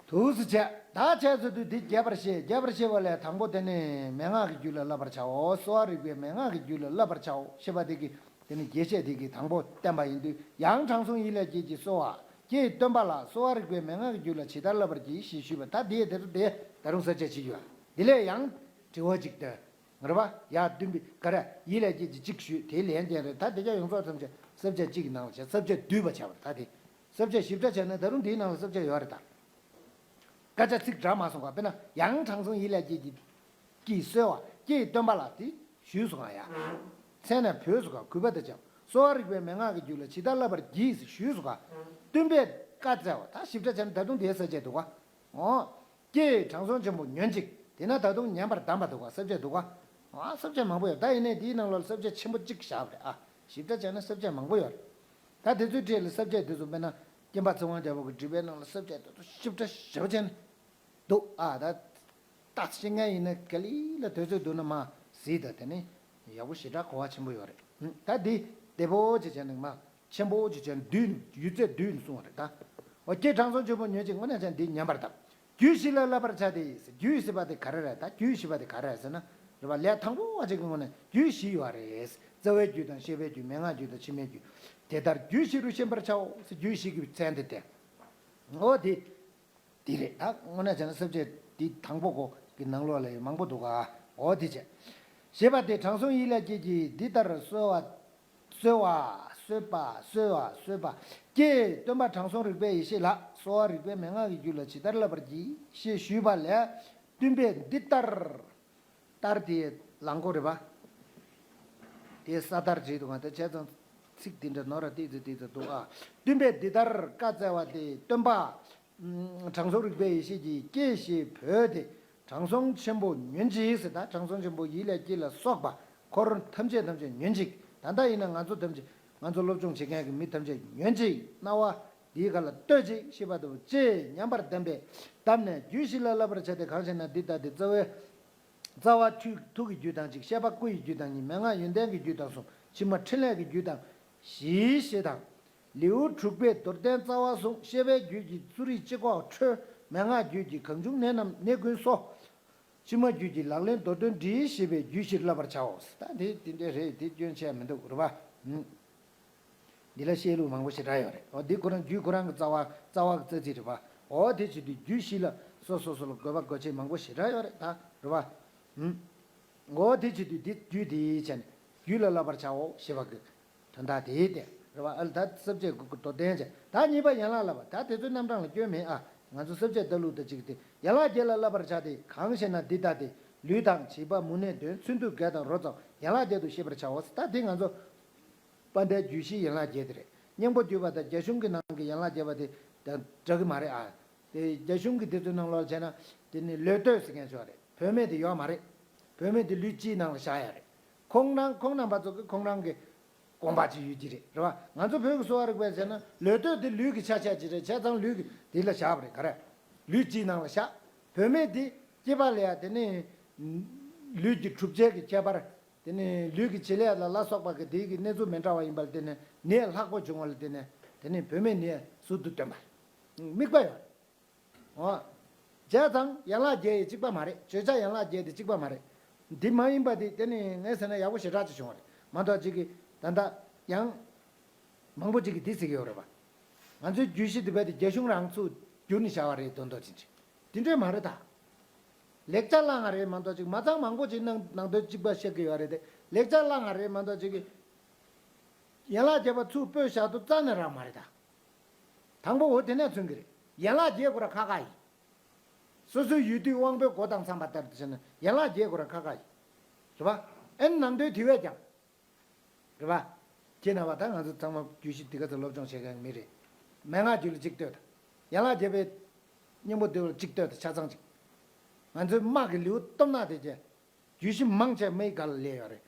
ཐུགས་སུ་ཆད། ད་ཆད་ཚར་དུས་དེ་རྒྱས་པར་བཤད། རྒྱས་པར་བཤད་པ་ལས་དང་པོ་དེ་ནི་མན་ངག་གི་རྒྱུད་ལ་བསླབ་པར་བྱའོ། གསོ་བ་རིག་པའི་མན་ངག་གི་རྒྱུད་ལ་བསླབ་པར་བྱའོ་ཞེས་པ་དེ་གི་དེ་ནི་རྒྱས་བཤད་དེ་གི་དང་པོ་བསྟན་པ་ཡིན་དུས། ཡང་དྲང་སྲོང་ཡིད་ལས་སྐྱེས་ཀྱིས་གསོལ་བ། ཀྱེ་སྟོན་པ་ལགས། གསོ་བ་རིག་པའི་མན་ངག་གི་རྒྱུད་ལ་ཇི་ལྟར་བསླབ་པར་བགྱི་ཞེས་ཞུས་པ། ད་དེ་དེ་དེ་ད་རུང་ས་བཅད་ཅིག་ཡོད། དེ་ལས་ཡང་དྲི་བ་ཅིག་བཏོན། རེད་པ། ཡ་སྟོན་པའི་ག་རེ་ཡིད་ལ་སྐྱེས་ཀྱིས་གཅིག་ཞུས། དེའི་ལན་རྒྱག་རེད། ད་དེ་ཀྱང་ཡོངས་རྫོགས་ཐམས་ཅད་ས་བཅད་གཅིག་གི་ནང་ལ་བྱས། ས་བཅད་བསྡུས་པ་བྱས་པ་རེད། ད་དེ་ས་བཅད་ཞིབ་ཕྲ་བྱས་ན་ད་རུང་དེའི་ནང་ལ་ས་བཅད་ཡོད་རེད་ད། སྐད་ཆ་ཚིག་འདྲ་མ་སོང་ག། དཔེར་ན་ཡང་དྲང་སྲོང་ཡིད་ལ་སྐྱེས་ཀྱིས་ཀྱིས་གསོལ་བ། ཀྱེ་སྟོན་པ་ལགས། དེ་ཞུས་སོང་ག་ཡ། མཚན་ནས་བོས་སོང་ག། གུས་པ་དང་བཅས་པ། གསོ་བ་རིག་པའི་མན་ངག་གི་རྒྱུད་ལ་ཇི་ལྟར་བསླབ་པར་བགྱི་ཟེར་ཞུས་སོང་ག། སྟོན་པས་བཀའ་སྩལ་བ། ད་ཞིབ་ཕྲ་བྱས་ན་ད་དུང་དེའི་ས་བཅད་འདུག་ག། འོ། ཀྱེ་དྲང་སྲོང་ཆེན་པོ་ཉོན་ཅིག། དེས་ན་ད་དུང་ཉན་པར་གདམས་པ་འདུག་ག། ས་བཅད་འདུག་ག། ཨ་ས་བཅད་མང་པོ་ཡོད། ད་ཡིན་ནའི་དེའི་ནང་ལོགས་ལ་ས་བཅད་ཆེན་པོ་གཅིག་བཞག་པ་རེད། ཨ་ཞིབ་ཕྲ་བྱས་ན་ས་བཅད་མང་པོ་ཡོད་རེད། ད་དེ་ཚོའི་གྲས་ལ་ས་བཅད་དེ་ཚོ་དཔེར་ན་སྐྱེམ་པ་ཚེ་དབང་རྒྱལ་པོ་གི་སྒྲུབ་པའི་ནང་ལ་ས་བཅད་དེ་ཚོ་ཞིབ་ཕྲ་ཞེ་པོ་བྱས་ནས་འདུག། ཨ་ད་རྟགས་ཤེས་མཁན་ཡིན་ན་ག་ལེ་ལ་དུས་ཚོད་འདུག་ན་མ་གཟིགས་དང་། དེ་ནི་ཡག་པོ་ཞེ་དྲག་གོ་བ་ཆེན་པོ་ཡོད་རེད། ད་འདི་བདེ་པོ་ཅིག་བྱས་ནས་མ་ཆེན་པོ་ཅིག་བྱས་ནས་བསྡུས་ནས་ཡོད་ཚད་བསྡུས་ནས་གསུངས་པ་རེད་ད། འོ་ཀྱེ་དྲང་སྲོང་ཆེན་པོ་ཉོན་ཅིག། དངོས་གནས་ཀྱང་འདི་ཉན་པར་གདའ། རྒྱུད་བཞི་ལ་བསླབ་པར་བྱ་སྟེ། རྒྱུད་ཟེར་བ་དེ་ག་རེ་རེད། ད་རྒྱུད་ཟེར་བ་དེ་ག་རེ་རེད་ཟེར་ན། རེད་པ། ལས་དང་པོ་བ་ཅིག་གི་ངོས་ནས་རྒྱུད་བཞི་ཡོད་རེད། རྩ་བའི་རྒྱུད་དང་། ཤེས་པའི་རྒྱུད། མན་ངག་རྒྱུད་དང་། ཕྱི་མའི་རྒྱུད། དེ་ལྟར་རྒྱུད་བཞི་རུ་ཤེས་པར་བྱའོ་ཟེར། རྒྱུད་བཞི་གི་མཚན་དེ་སྟེ། འོ་དེ། དེ་རེད། ད་དངོས་གནས་བྱས་ན་ས་བཅད་འདི་དང་པོ་གོ་གི་ནང་ལོགས་ལ་ཡང་མང་པོ་འདུག་ག། འོ་དེ་བྱས། ཞེས་པ་སྟེ། དྲང་སྲོང་ཡིད་ལ་སྐྱེས་ཀྱིས་འདི་ལྟར་གསོལ་བ། གསོལ་བ། གསོལ་བ། གསོལ་བ། ཀྱེ། སྟོན་པ་དྲང་སྲོང་རིག་པའི་ཡེ་ཤེས་ལགས། གསོལ་བ་རིག་པའི་མན་ངག་གི་རྒྱུད་ལ་ཇི་ལྟར་བསླབ་པར་བགྱི་ཞེས་ཞུས་པ་ལས། སྟོན་པས་འདི་ལྟར། ལྟར་དེ་ལང་གོ་རེད་པ། དེ་ས་ལྟར་བྲིས་འདུག་ག། དེ་བྱས་ཙང་ཚིག་འདི་འདྲ་ནོར་ར་ཏིག་ཙི་ཏིག་ཙི་འདུག། ཨ་སྟོན་པས་འདི་ལྟར་བཀའ་སྩལ་པ་སྟེ། སྟོན་པ་དྲང་སྲོང་རིག་པའི་ཡེ་ཤེས་ཀྱིས་ཀྱེ་ཞེས་བོས་ཏེ། དྲང་སྲོང་ཆེན་པོ་ཉོན་ཅིག་ཟེར། ད་དྲང་སྲོང་ཆེན་པོ་ཡིད་ལ་སྐྱེས་ལ་སོགས་པ་འཁོར་ཐམས་ཅད་ཐམས་ཅད་ཉོན་ཅིག། ད་ལྟ་ཡིན་ན་ང་ཚོ་ཐམས་ཅད་ང་ཚོ་སློབ་སྦྱོང་བྱེད་མཁན་གྱི་མི་ཐམས་ཅད་ཉོན་ཅིག། རྣ་བ་འདིའི་ཁ་ལ་གཏོད་ཅིག་ཞེས་པ་དང་། ཅེས་ཉན་པར་གདམས་པས། གདམས་ནས། རྒྱུད་བཞི་ལ་བསླབ་པར་བྱ་སྟེ། གང་ཞེ་ན། འདི་ལྟ་སྟེ། རྩ་བའི། རྩ་བ་ཐུགས། ཐུགས་ཀྱི་རྒྱུད་དང་གཅིག། ཤེས་པ་སྐུ་ཡི་རྒྱུད་དང་གཉིས། མན་ངག་ཡོན་ཏན་གྱི་རྒྱུད་དང་གསུམ། ཕྱི་མ་འཕྲིན་ལས་ཀྱི་རྒྱུད་དང་བཞི་ཞེས་དང་། ལེའུ་དྲུག་པའི་མདོར་བསྟན་རྩ་བ་གསུངས། ཤེས་པའི་རྒྱུད་ཀྱི་ཚུལ་རིག་ཅེས་ཁོག་འཕྲོས། མན་ངག་རྒྱུད་ཀྱི་གང་བྱུང་གནས་རྣམས་གནས་ཀུན་གསོ། ཕྱི་མ་རྒྱུད་ཀྱི་ལག་ལེན་མདོར་བསྟན་འདྲི་ཞེས་པས་རྒྱུད་བཞིར་བསླབ་པར་བྱའོ། ད་དེ་དེ་འདྲ་རེད། དེ་སྐྱོན་ཆེ་མི་འདུག། རེད་པ། འདི་ལ་བཤད་ལུགས་མང་པོ་ཞེ་དྲག་ཡོད་རེད། འོ་འདི་ཁོ་རང་རྒྱུད་ཁོ་རང་གི་རྩ་བ། རྩ་བ་གི་རྩ་ཚིག་རེད་པ། འོ་དེ་བྱེད་དུས་རྒྱུད་བཞི་ལ་སོ་སོ་སོ་ལ་དགོས་པ་དགོས་ཆེད་མང་པོ་ཞེ་དྲག་ཡོད་རེད་ད། རེད་པ། འོ་དེ་བྱེད་དུས་འདི་རྒྱུད་དེའི་ཆ་ནས་རྒྱུད་ལ་བསླབ་པར་བྱའོ་ཞེས་པ་གི་དོན་དག་དེའི་སྟེང་རེད་པ། ཨ་ལ་ད་ས་བཅད་དགུ་གི་མདོར་བསྟན་བྱས། ད་གཉིས་པ་ཡན་ལག་བསླབ་པ། ད་དེ་ཚོའི་རྣམ་གྲངས་ལ་སྐྱོན་མེད། ཨ་ང་ཚོ་ས་བཅད་ལྟ་ལུགས་དང་གཅིག་སྟེ། ཡན་ལག་བརྒྱད་ལ་བསླབ་པར་བྱ་སྟེ། གང་ཞེ་ན། འདི་ལྟ་སྟེ། ལུས་དང་། བྱིས་པ། མུ་ནེ་གདོན། ཚུལ་མཐུན་བགེགས་དང་རོ་ཙམ་ཡན་ལག་བརྒྱད་དུ་ཤེས་པར་བྱའོ། ད་དེ་ང་ཚོ་དཔལ་ལྡན་རྒྱུད་བཞིའི་ཡན་ལག་བརྒྱད་དེ་རེད། སྙིང་པོ་བསྡུས་པ་དང་རྒྱ་གཞུང་གི་ནང་གི་ཡན་ལག་བརྒྱད་པ་དེ་དང་འདྲ་གི་མ་རེད། ཨ་དེ་རྒྱ་གཞུང་གི་དེ་ཚོའི་ནང་ལོགས་བྱས་ན་དེ་ནི་ལོས་སྟོད་ཟེར་མཁན་ཅིག་ཡོད་རེད། བུད་མེད་དེ་ཡོད་མ་རེད། བུད་མེད་དེ་ལུས་སྤྱིའི་ནང་ལ་བཞག་ཡ་རེད། ཁོང་རང་ཁོང་རྣམ་པ་ཚོ་གི་ཁོང་རང་གི་དགོངས་པ་ཅིག་ཡོད་ཀྱི་རེད། རེད་པ། ང་ཚོ་བོད་ཀྱི་གསོ་བ་རིག་པས་བྱས་ན་ལོས་སྟོད་དེ་ལུས་ཀྱི་ཆ་ཤས་ཅིག་རེད། བྱས་ཙང་ལུས་ཀྱི་དེ་ལ་བཞག་པ་རེད། ག་རེ། ལུས་སྤྱིའི་ནང་ལ་བཞག། བུད་མེད་དེ་སྐྱེས་པ་ལ་ཡ་དེ་ནི་ལུས་ཀྱི་གྲུབ་ཆའི་གི་ཁྱད་པར། དེ་ནི་ལུས་ཀྱི་བྱེད་ལས་ལ་ལ་སོགས་པ་གི་དེའི་གི་གནས་ཚུལ་མི་འདྲ་བ་ཡིན་པ་ལ་བརྟེན་ནས་ནད་ལྷག་པོ་བྱུང་བ་ལ་བརྟེན་ནས་དེ་ནི་བུད་མེད་ནད་ཟུར་དུ་བཏོན་པ། དམིགས་པ་ཡོད། འོ། བྱས་ཙང་ཡན་ལག་བརྒྱད་ཡི་གཅིག་པ་མ་རེད། བརྗོད་བྱ་ཡན་ལག་བརྒྱད་དེ་གཅིག་པ་མ་རེད། འདི་མ་ཡིན་པ་དེ་དེ་ནི་ངས་ཟེར་ན་ཡག་པོ་ཞེ་དྲག་ཅིག་བྱུང་བ་རེད། མ་གཏོགས་ཅིག་གི་ད་ལྟ་ཡང་མང་པོ་ཅིག་གིས་འདི་ཟེར་གྱི་ཡོད་རེད་པ། ང་ཚོའི་རྒྱུད་བཞི་འདི་བས་དེ་རྒྱ་གཞུང་རང་ཚུགས་བསྒྱུར་ནས་བཞག་པ་རེད་མདོག་མདོག་ཅིག་འདྲ། དེ་འདྲས་མ་རེད་ད། ལེགས་ཆ་བླངས་པ་རེད་མ་གཏོགས་ཅིག་མ་ཚང་མང་པོ་ཅིག་ནང་ནང་དོན་གཅིག་པ་བཤད་ཀྱི་ཡོད་རེད་དེ། ལེགས་ཆ་བླངས་པ་རེད་མ་གཏོགས་ཅིག་གི་ཡན་ལག་བརྒྱད་པ་ཚུར་སྤོས་བཞག་དུས་རྩ་ནས་རག་མ་རེད་ད། དང་པོ་འོ་དེ་ནས་མཚོན་གྱི་རེད། ཡན་ལག་བརྒྱད་ཁོ་རང་ཁ་ཁ་ཡིན། སོ་སོའི་ཡུལ་དུས་དབང་པོའི་སྒོ་དང་འཚམས་པ་ལྟར་དུ་བྱས་ན་ཡན་ལག་བརྒྱད་ཁོ་རང་ཁ་ཁ་ཡིན། རེད་པ། ཨེ་ནང་དོན་དེ་བས་ཀྱང་། རེད་པ། ཁྱེད་རྣམ་པ་ད་ང་ཚོ་ཚང་མ་རྒྱུད་བཞི་འདི་ག་ཚོད་སློབ་སྦྱོང་བྱེད་མཁན་མི་རེད། མན་ངག་རྒྱུད་ལ་གཅིག་ལྟོས་དང་། ཡན་ལག་བརྒྱད་པའི་སྙིང་པོ་བསྡུས་པ་ལ་གཅིག་ལྟོས་དང་། ཆ་ཚང་གཅིག། ང་ཚོའི་དམག་གི་ལེའུ་སྟོབས་ནག་དེ་བྱས། རྒྱུད་བཞི་མང་ཆེ་མིའི་སྒང་ལ་སླེབས་ཡོད་རེད།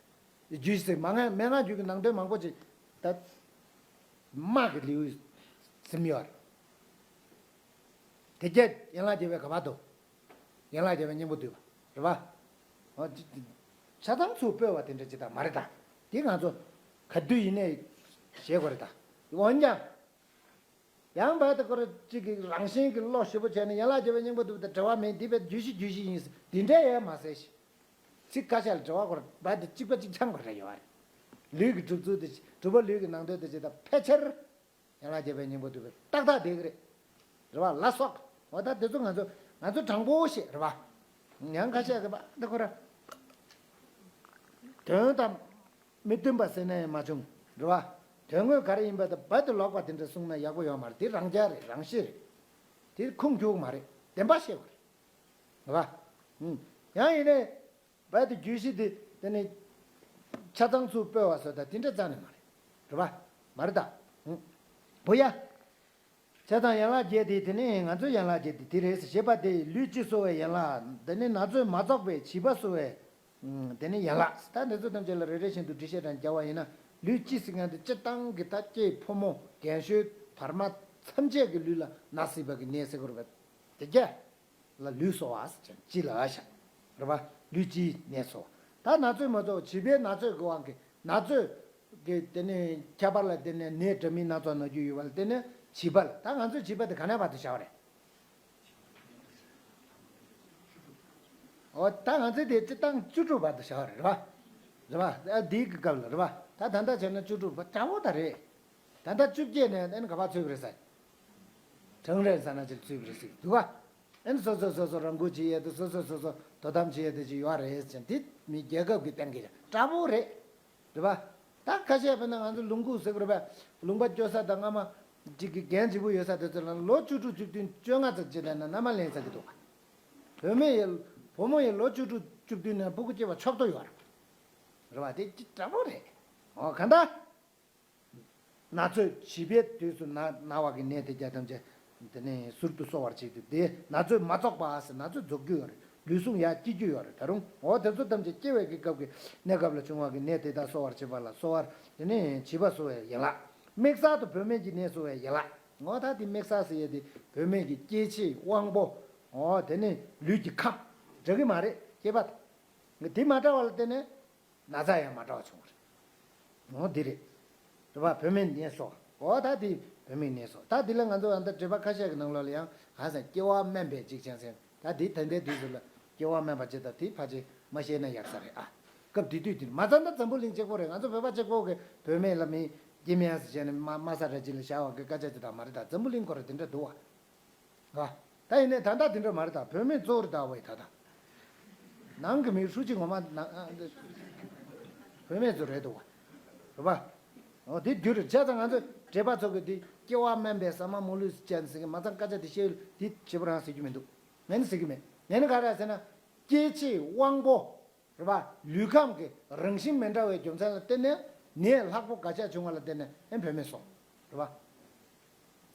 རྒྱུད་བཞི་ཟེར་མན་ངག་མན་ངག་རྒྱུད་ཀྱི་ནང་དོན་མང་པོ་ཅིག་ད་དམག་གི་ལེའུ་ཟིན་ཡོད་རེད། དེ་རྗེས་ཡན་ལག་བརྒྱད་པའི་ག་པར་འདུག། ཡན་ལག་བརྒྱད་པའི་སྙིང་པོ་བསྡུས་པ་རེད་པ། འོ་ཅི་ཅི་ཆ་ཚང་ཚུར་སྤོས་པ་དེ་འདྲ་ཅིག་ད་མ་རེད་ད། དེ་ང་ཚོ་ག་དུས་ཡིན་ནའི་བྱེད་དགོས་རེད་ད། འོན་ཀྱང་། ཡང་བར་དུ་ཁོ་རང་གཅིག་གི་རང་བཞིན་གྱི་བློ་ཞེ་པོ་བྱས་ནས་ཡན་ལག་བརྒྱད་པའི་སྙིང་པོ་བསྡུས་པ་དང་འབྲེལ་བ་མེད། འདི་བས་རྒྱུད་བཞི་རྒྱུད་བཞི་ཡིན་ཟེར་འདི་འདྲ་ཡང་མ་ཟེར་ཞིག། ཚིག་ཁ་ཤས་ལ་འབྲེལ་བ་ཁོ་རང་བར་དུ་གཅིག་པ་གཅིག་རྐྱང་ཁོ་རང་ཡོད་རེད། ལུས་ཀྱི་གྲུབ་ཚུལ་དེ་གྲུབ་པ་ལུས་ཀྱི་ནང་དོན་དེ་ཇི་ལྟར་ཕལ་ཆེར་ཡན་ལག་བརྒྱད་པའི་སྙིང་པོ་བསྡུས་པའི་ཏག་ཏག་བསྡད་ཀྱི་རེད། རེད་པ། ལ་སོགས། འོ་ད་དེ་ཚོ་ང་ཚོ་ང་ཚོ་དྲང་པོ་བཤད་རེད་པ། ཡང་ཁ་ཤས་ཀྱིས་པ་འདི་ཁོ་ར་དོན་དང་མི་མཐུན་པ་ཟེར་ན་ཡང་མ་བྱུང་། རེད་པ། དོན་དངོས་ག་རེ་ཡིན་པ་དང་རྦད་དེ་ལོག་པ་དེ་འདྲ་གསུངས་ན་ཡག་པོ་ཡོད་མ་རེད། དེ་རང་རྐྱ་རེད། རང་ཤེས་རེད། དེ་ཁུངས་འཁྱོལ་གྱི་མ་རེད། བདེན་པ་བཤད་དགོས་རེད། རེད་པ། ཡང་ཡིན་ནའི། རྦད་དེ་རྒྱུད་བཞི་དེ་དེ་ནི་ཆ་ཚང་ཚུར་སྤོས་པ་བཟོ་ད་དེ་འདྲ་རྩ་ནས་མ་རེད། རེད་པ། མ་རེད་ད། བུ་ཡ། བྱས་ཙང་ཡན་ལག་བརྒྱད་དེ་དེ་ནི་ང་ཚོའི་ཡན་ལག་བརྒྱད་དེ་དེ་རེད་ཟེར་བཤད་པ་དེ་ལུས་སྤྱི་གསོ་བའི་ཡན་ལག། དེ་ནི་ན་ཚོད་མ་རྫོགས་པའི་བྱིས་པ་གསོ་བའི་ དེ་ནས་ཡན་ལག་ད་འདི་ཚོ་ཐམས་ཅད་ལ་རེ་རེ་བཞིན་དུ་འགྲེལ་བཤད་རང་རྒྱག་པ་ཡིན་ན། ལུས་སྤྱི་ཟེར་མཁན་དེ་སྤྱིར་བཏང་གི་ད་སྐྱེས་ཕོ་མོ་རྒན་གཞོན་བར་མ་ཐམས་ཅད་ཀྱི་ལུས་ལ་ན་སྲིད་པ་གི་ནད་ཟེར་དགོས་རེད་པ། དེ་རྒྱ་ལ་ལུས་གསོ་བ་ཟེར་ཀྱང་སྤྱི་ལ་བཞག་རེད་པ། ལུས་སྤྱིའི་ནད་གསོ་བ། ད་ན་ཚོད་མ་གཏོགས་བྱིས་པའི་ན་ཚོད་ཀྱི་དབང་གིས་ན་ཚོད་ཀྱི་དེ་ནས་ཁྱད་པར་ལ་བརྟེན་ནས་ནད་འདྲ་མིན་སྣ་ཚོགས་ན་རྒྱུ་ཡོད་པ་ལ་བརྟེན་ནས་བྱིས་པ་ལ། ད་ང་ཚོའི་བྱིས་པ་དེ་ག་ནས་བར་དུ་བཞག་པ་རེད། འོ་ད་ང་ཚོའི་དེ་སྤྱིར་བཏང་བཅུ་དྲུག་བར་དུ་བཞག་པ་རེད། རེད་པ། རེད་པ། ཨ་འདིའི་གི་སྐབས་ལ་རེད་པ། ད་ད་ལྟ་བྱས་ན་བཅུ་དྲུག་པ་འདྲ་པོ་ད་རེད། ད་ལྟ་བཅོ་བརྒྱད་ནས་ཨ་ནི་ག་པར་ཚུད་ཀྱི་རེད་ཟེར། གྲང་རེད་ཟེར་ན་ཅིག་ཚུད་ཀྱི་རེད་ཟེར་འདུག་ག་ཨ་ནི་སོ་སོ་སོ་སོ་རང་འགུལ་བྱེད་ཡས་དེ། སོ་སོ་སོ་སོ་དོ་དམ་བྱེད་ཡས་དེ་ཅིག་ཡོད་རེད་ཟེར། དེ་མི་རྒྱལ་ཁབ་ཀྱི་གཏན་འཁེལ་འདྲ་པོ་རེད། རེད་པ། ད་ཁ་ཤས་དཔེར་ན་ང་ཚོ་ལུང་ཁུག་ཟེར་གྱི་རེད་པ། ལུང་པ་སྐྱོ་ས་དང་རྔ་མ་ཅིག་གི་རྒན་བྱིས་པོ་ཡོད་ས་དེ་ཚོ་ལ་ལོ་བཅུ་དྲུག་བཅུ་བདུན་བཅོ་ལྔ་ཙམ་བྱས་བསྡད་ན་མནའ་མ་ལེན་ཚར་གྱི་འདུག་ག་བུད་མེད་ཡི་བུ་མོ་ཡི་ལོ་བཅུ་དྲུག་བཅུ་བདུན་ནས་ཕྲུ་གུ་སྐྱེ་བ་ཆོག་ཏོ་ཡོད་རེད། རེད་པ། དེ་ཅིག་འདྲ་པོ་རེད། འོ་ག་འདྲ། ན་ཚོད་བྱིས་པའི་དུས་སུ་ན་ན་བ་གི་ནད་དེ་རྒྱ་ཐམས་ཅད་དེ་ནས་ཟུར་དུ་གསོ་བར་བྱེད་དུས། དེ་ན་ཚོད་མ་རྫོགས་པ་ཟེར། ན་ཚོད་རྫོགས་རྒྱུ་ཡོད་རེད། ལུས་ཟུངས་ཡར་སྐྱེ་རྒྱུ་ཡོད་རེད། ད་རུང་འོ་དེ་ཚོ་ཐམས་ཅད་སྐྱེ་བའི་གི་སྐབས་ཀྱི་གནས་སྐབས་ལ་བྱུང་བ་གི་ནད་དེ་དག་གསོ་བར་བྱེད་པ་ལ་གསོ་བར་དེ་ནས་བྱིས་པ་གསོ་བའི་ཡན་ལག་དམིགས་བསལ་དུ་བུད་མེད་ཀྱི་ནད་གསོ་བའི་ཡན་ལག་འོ་ད་དེ་དམིགས་བསལ་ཟེར་ཡས་དེ་བུད་མེད་ཀྱི་སྐྱེ་མཆེད་དབང་པོ། འོ་དེ་ནས་ལུས་ཀྱི་ཁམས་འདྲ་གི་མ་རེད། སྐྱེས་པ་དེ་དེ་མ་འདྲ་བ་ལ་བརྟེན་ནས། ན་ཚ་ཡང་མ་འདྲ་བ་བྱུང་བ་རེད། འོ་འདི་རེད། རེད་པ། བུད་མེད་ནད་གསོ། འོ་ད་དེ་བུད་མེད་ནད་གསོ། ད་འདི་ལ་ང་ཚོ་ཨ་ད་འགྲེལ་པ་ཁ་ཤས་ཀྱི་ནང་ལོགས་ལ་ཡང་གང་ཟེར། སྐྱེ་བ་དམན་པའི་འཇིགས་ཆེན་ཟེར། ད་འདི་ད་ལྟའི་དུས་སུ་ལ་སྐྱེ་བ་དམན་པ་ཅིག་དང་དེ་ཕལ་ཆེར་མ་བཤད་ན་ཡག་ས་རེད་ཨ། སྐབས་དེ་དུས་དེ་མ་ཚད་ད་འཛམ་བུ་གླིང་གཅིག་པོ་རེད། ང་ཚོ་བོད་པ་གཅིག་པོ་གི་བུད་མེད་ལ་མི་སྐྱེ་དམན་ཟེར་བྱས་ནས་མ་མ་ས་ར་ཅིག་ལ་བཞག་པ་གི་སྐད་ཆ་ཅིག་ད་མ་རེད། ད་འཛམ་བུ་གླིང་སྐོར་དེ་འདྲ་འདུག་བ། ཨ། ད་ཡིན་ནའི་ད་ལྟ་དེ་འདྲ་མ་རེད། ད་བུད་མེད་གཙོ་བོ་རེད། ད་བས་ད་ད། ནང་གི་མི་ཧྲུའུ་ཅི་ངོ་མ་ནང་ཨ་འདི་བུད་མེད་ཚོ་རེད་འདུག་བ། རེད་པ། འོ་དེ་རྒྱུ་རེད། བྱས་ཙང་ང་ཚོ་བགྲེས་པ་ཚོ་གི་དེ་སྐྱེ་བ་དམན་པའི་ཟ་མ་མོ་ལུས་ཅན་ཟེར་གི་མ་ཚང་སྐད་ཆ་དེ་བཤད་ཡུལ་དེ་བྱེད་པོ་རང་ཟེར་རྒྱུ་མི་འདུག་ངས་ནི་ཟེར་གི་མེད། ངས་ནི་ག་རེ་ཟེར་ན། སྐྱེ་མཆེད་དབང་པོ། རེད་པ། ལུས་ཁམས་ཀྱི་རང་བཞིན་མི་འདྲ་བའི་རྒྱུ་མཚན་ལ་བརྟེན་ནས་ནད་ལྷག་པོ་འགའ་ཤས་བྱུང་བ་ལ་བརྟེན་ནས་ཨེ་བུད་མེད་སོང་། རེད་པ།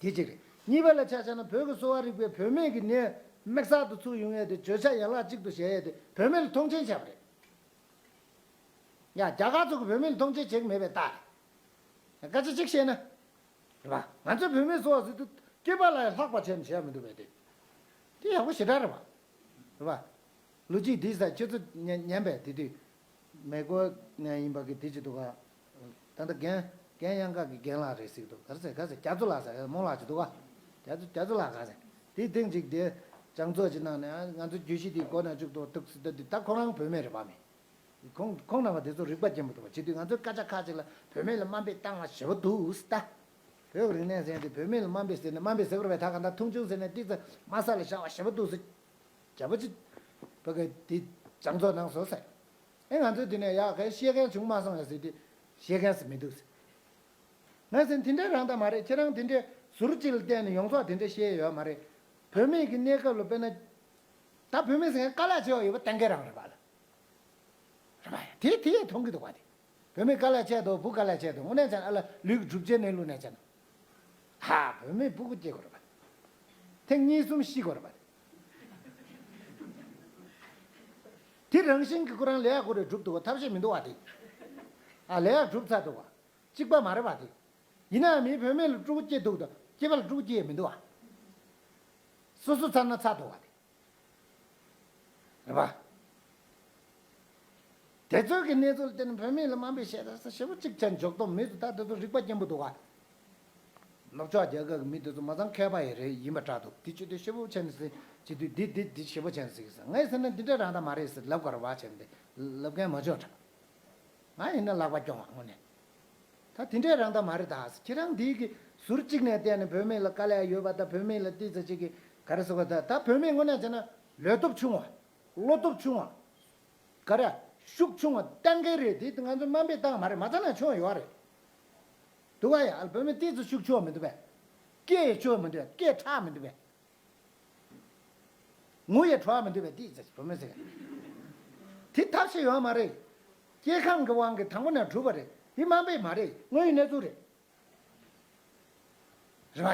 དེ་གཅིག་རེད། གཉིས་པ་ལ་ཆ་བཞག་ན་བོད་ཀྱི་གསོ་བ་རིག་པའི་བུད་མེད་ཀྱི་ནད་དམིགས་བསལ་དུ་ཚུར་ཡོང་ཡས་དེ་བརྗོད་བྱ་ཡན་ལག་གཅིག་ཏུ་བྱས་ཡས་དེ་བུད་མེད་ལ་མཐོང་ཆེན་བྱས་པ་རེད། ཡ་རྒྱ་གར་ཚོ་གི་བུད་མེད་ལ་མཐོང་ཆེན་བྱེད་ཀྱི་མེད་པའི་རྟགས་རེད། སྐད་ཆ་གཅིག་བཤད་ན། རེད་པ། ང་ཚོའི་བུད་མེད་གསོ་བ་ཟེར་དུས་སྐྱེས་པ་ལ་ཡང་ལྷག་པ་བྱས་ནས་བྱས་མི་འདུག་པས་དེ། དེ་ཡག་པོ་ཞེ་དྲག་རེད་པ། རེད་པ། ལོ་གཅིག་དེའི་ས་ཁྱོད་ཚོ་ཉན་ཉན་པས་དེ་དུས། མེ་གོ་ནས་ཡིན་པ་གི་དེ་ཅི་འདུག་ག་ད་ལྟ་རྒན་རྒན་གཡང་འགག་གི་རྒན་ལགས་རེད་ཟེར་གི་འདུག་ག་རེ་ཟེར་ག་རེ་ཟེར། རྒྱ་མཚོ་ལགས་ཟེར་མོ་ལགས་ཅི་འདུག་ག་རྒྱ་མཚོ་རྒྱ་མཚོ་ལགས་ག་ཟེར། དེའི་སྟེང་ཅིག་དེ་སྦྱང་བརྩོན་ཅིག་གནང་ནས་ང་ཚོ་བརྗོད་གཞི་དེའི་སྒོ་ནས་བཅུག་འདུག་འདུག་ཟེར་ད་དེ་ད་ཁོ་རང་བུད་མེད་རེད་པ་མེད། ཁོང་ཁོང་རྣམ་པ་དེ་ཚོ་རིག་པ་སྐྱེན་པོ་འདུག་པ། བྱེད་དུས་ང་ཚོའི་སྐད་ཆ་ཁ་ཅིག་ལ་བུད་མེད་ལ་དམའ་འབེབས་བཏང་བ་ཞེ་པོ་འདུག་ཟེར་ད། བོད་ཀྱི་རིག་གནས་ཟེར་དེ་བུད་མེད་ལ་དམའ་འབེབས་ཟེར་ནས་དམའ་འབེབས་ཟེར་དགོས་རེད་པས། ད་ག་ད་མཐོང་ཆུང་ཟེར་ནས་ཏིག་ཙམ་དམའ་ས་ལ་བཞག་པ་ཞེ་པོ་འདུག་ཟེར། རྒྱ་པོ་ཅིག་བོད་སྐད་དེ་སྦྱང་བརྩོན་གནང་སོང་ཟེར། ཨེ་ང་ཚོས་དེ་ནས་ཡག་ག་ཤེས་མཁན་བྱུང་མ་སོང་ཡ་ཟེར་དུས་ཤེས་མཁན་ཟེར་མི་འདུག་ཟེར། ང་ཟེར་དེ་འདྲའི་རང་ད་མ་རེད། ཁྱེད་རང་དེ་འདྲའི་ཟུར་གཅིག་ལ་བལྟས་ནས་ཡོངས་རྫོགས་དེ་འདྲ་ཤེས་ཡོད་མ་རེད། བུད་མེད་ཀྱི་གནས་སྐབས་ལ་དཔེར་ན། ད་བུད་མེད་ཟེར་མཁན་དཀའ་ལས་ཆེ་བ་ཡོད་པ་གཏན་འཁེལ་རང་རེད་པ་ལ། རེད་པ། དེ་དེ་ཡས་མཐོང་གི་འདུག་པ་དེ། བུད་མེད་དཀའ་ལས་ཆེ་འདུག་བུ་དཀའ་ལས་ཆེ་འདུག་དངོས་གནས་བྱས་ན་ཨ་ལ་ལུས་ཀྱི་གྲུབ་ཆའི་གནས་ལུགས་ནས་བྱས་ན། ཧ། བུད་མེད་སྤུ་གུ་སྐྱེ་དགོས་རེད་པ། ཐེངས་གཉིས་གསུམ་ཤི་དགོས་རེད་པ། དེ་རང་བཞིན་གྱིས་ཁོ་རང་ལས་ཀ་ཁོ་རེ་སྒྲུབ་འདུག་པ། ཐབས་ཤེས་མི་འདུག་པ་དེ། ཨ་ལས་ཀ་སྒྲུབ་ཚར་འདུག་པ། གཅིག་པ་མ་རེད་པ་དེ། ཡིན་ནའང་མིའི་བུད་མེད་ལ་ཕྲུ་གུ་སྐྱེ་འདུག་དང་སྐྱེས་པ་ལ་ཕྲུ་གུ་སྐྱེ་ཡས་མི་འདུག་པ། སོ་སོ་ཚར་ན་ཚར་འདུག་པ་དེ། རེད་པ། དེ་ཚོའི་གི་གནས་ཚུལ་དེ་ནི་བུད་མེད་ལ་དམའ་འབེབས་བྱས་ད་ས་ཞེ་པོ་གཅིག་ཆ་འཇོག་སྟངས་མི་ཚོ་ད་དེ་ཚོ་རིག་པ་སྐྱེན་པོ་འདུག་ག་ནུབ་ཕྱོགས་རྒྱལ་ཁབ་ཀྱི་མི་དེ་ཚོ་མ་ཚང་མཁས་པ་ཡི་རེད་ཡིན་པ་འདྲ་འདུག་དེ་ཆོས་དེ་ཞེ་པོ་ཆེ་ནི་ཟེར་བྱེད་དུས་འདི་འདི་འདི་ཞེ་པོ་ཆེ་ནི་ཟེར་གི་ཟེར། ངས་ཟེར་ན་འདི་འདྲ་རང་ད་མ་རེད་ཟེར་ལབ་དགོས་རེད་པ། བྱས་ནས་ལབ་མཁན་མ་འཇོག་དྲ། ང་ཡིན་ན་ལག་པ་སྐྱོང་བ་དངོས་གནས། ད་དེ་འདྲའི་རང་ད་མ་རེད་ད། ཁྱེད་རང་འདིའི་གི་ཟུར་གཅིག་ནས་བལྟས་ནས་བུད་མེད་ལ་དཀའ་ལས་ཡོད་པ་དང་བུད་མེད་ལ་ཏིག་ཙམ་ཅིག་གི་ག་རེ་ཟེར་བ་ད་ད་བུད་མེད་དངོས་གནས་བྱས་ན་ལས་སྟོབས་ཆུང་བ། བློ་སྟོབས་ཆུང་བ། ག་རེ། ཤུགས་ཆུང་བ་གཏན་འཁེལ་རེད། དེ་ང་ཚོ་དམའ་འབེབས་བཏང་མ་རེད། མ་ཚད་ན་ཆུང་བ་ཡོད་རེད། འདུག་ག་ཡ། བུད་མེད་ཏིག་ཙམ་ཤུགས་ཆུང་བ་མི་འདུག་པས། སྐད་ཆུང་བ་མི་འདུག་པས། སྐད་ཁྲག་མི་འདུག་པས། ངུ་ཡས་བྲོ་བ་མི་འདུག་པས་ཏིག་ཙམ་བུད་མེད་ཟེར། དེ་ཐབས་ཤེས་ཡོད་མ་རེད། སྐྱེ་ཁམས་ཀྱི་དབང་གིས་དང་པོ་ནས་གྲུབ་པ་རེད། དེ་དམའ་འབེབས་མ་རེད། དངོས་ཡོད་གནས་ཚུལ་རེད། རེད་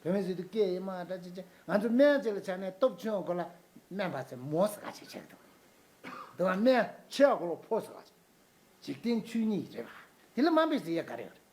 པ་ཡ། བུད་མེད་ཟེར་དུས་སྐད་ཡིན་མ་འདྲ་ཅི་ཅི་ང་ཚོ་སྨན་ཅིག་ལ་ཆ་ནས་སྟོབས་ཆུང་བ་སྐོར་ལ་སྨན་པ་ཚོས་མོ་ཟེར་ག་ཅིག་བྱེད་ཀྱི་འདུག་དེ་བ་སྨན་ཆེ་བ་གོ་ལོ་ཕོ་ཟེར་བ། འཇིག་རྟེན་ཆོས་ཉིད་རེད་བ། དེ་ལ་མ་འབད་ཟེར་ཡ་ག་རེ་ཡོད་རེད།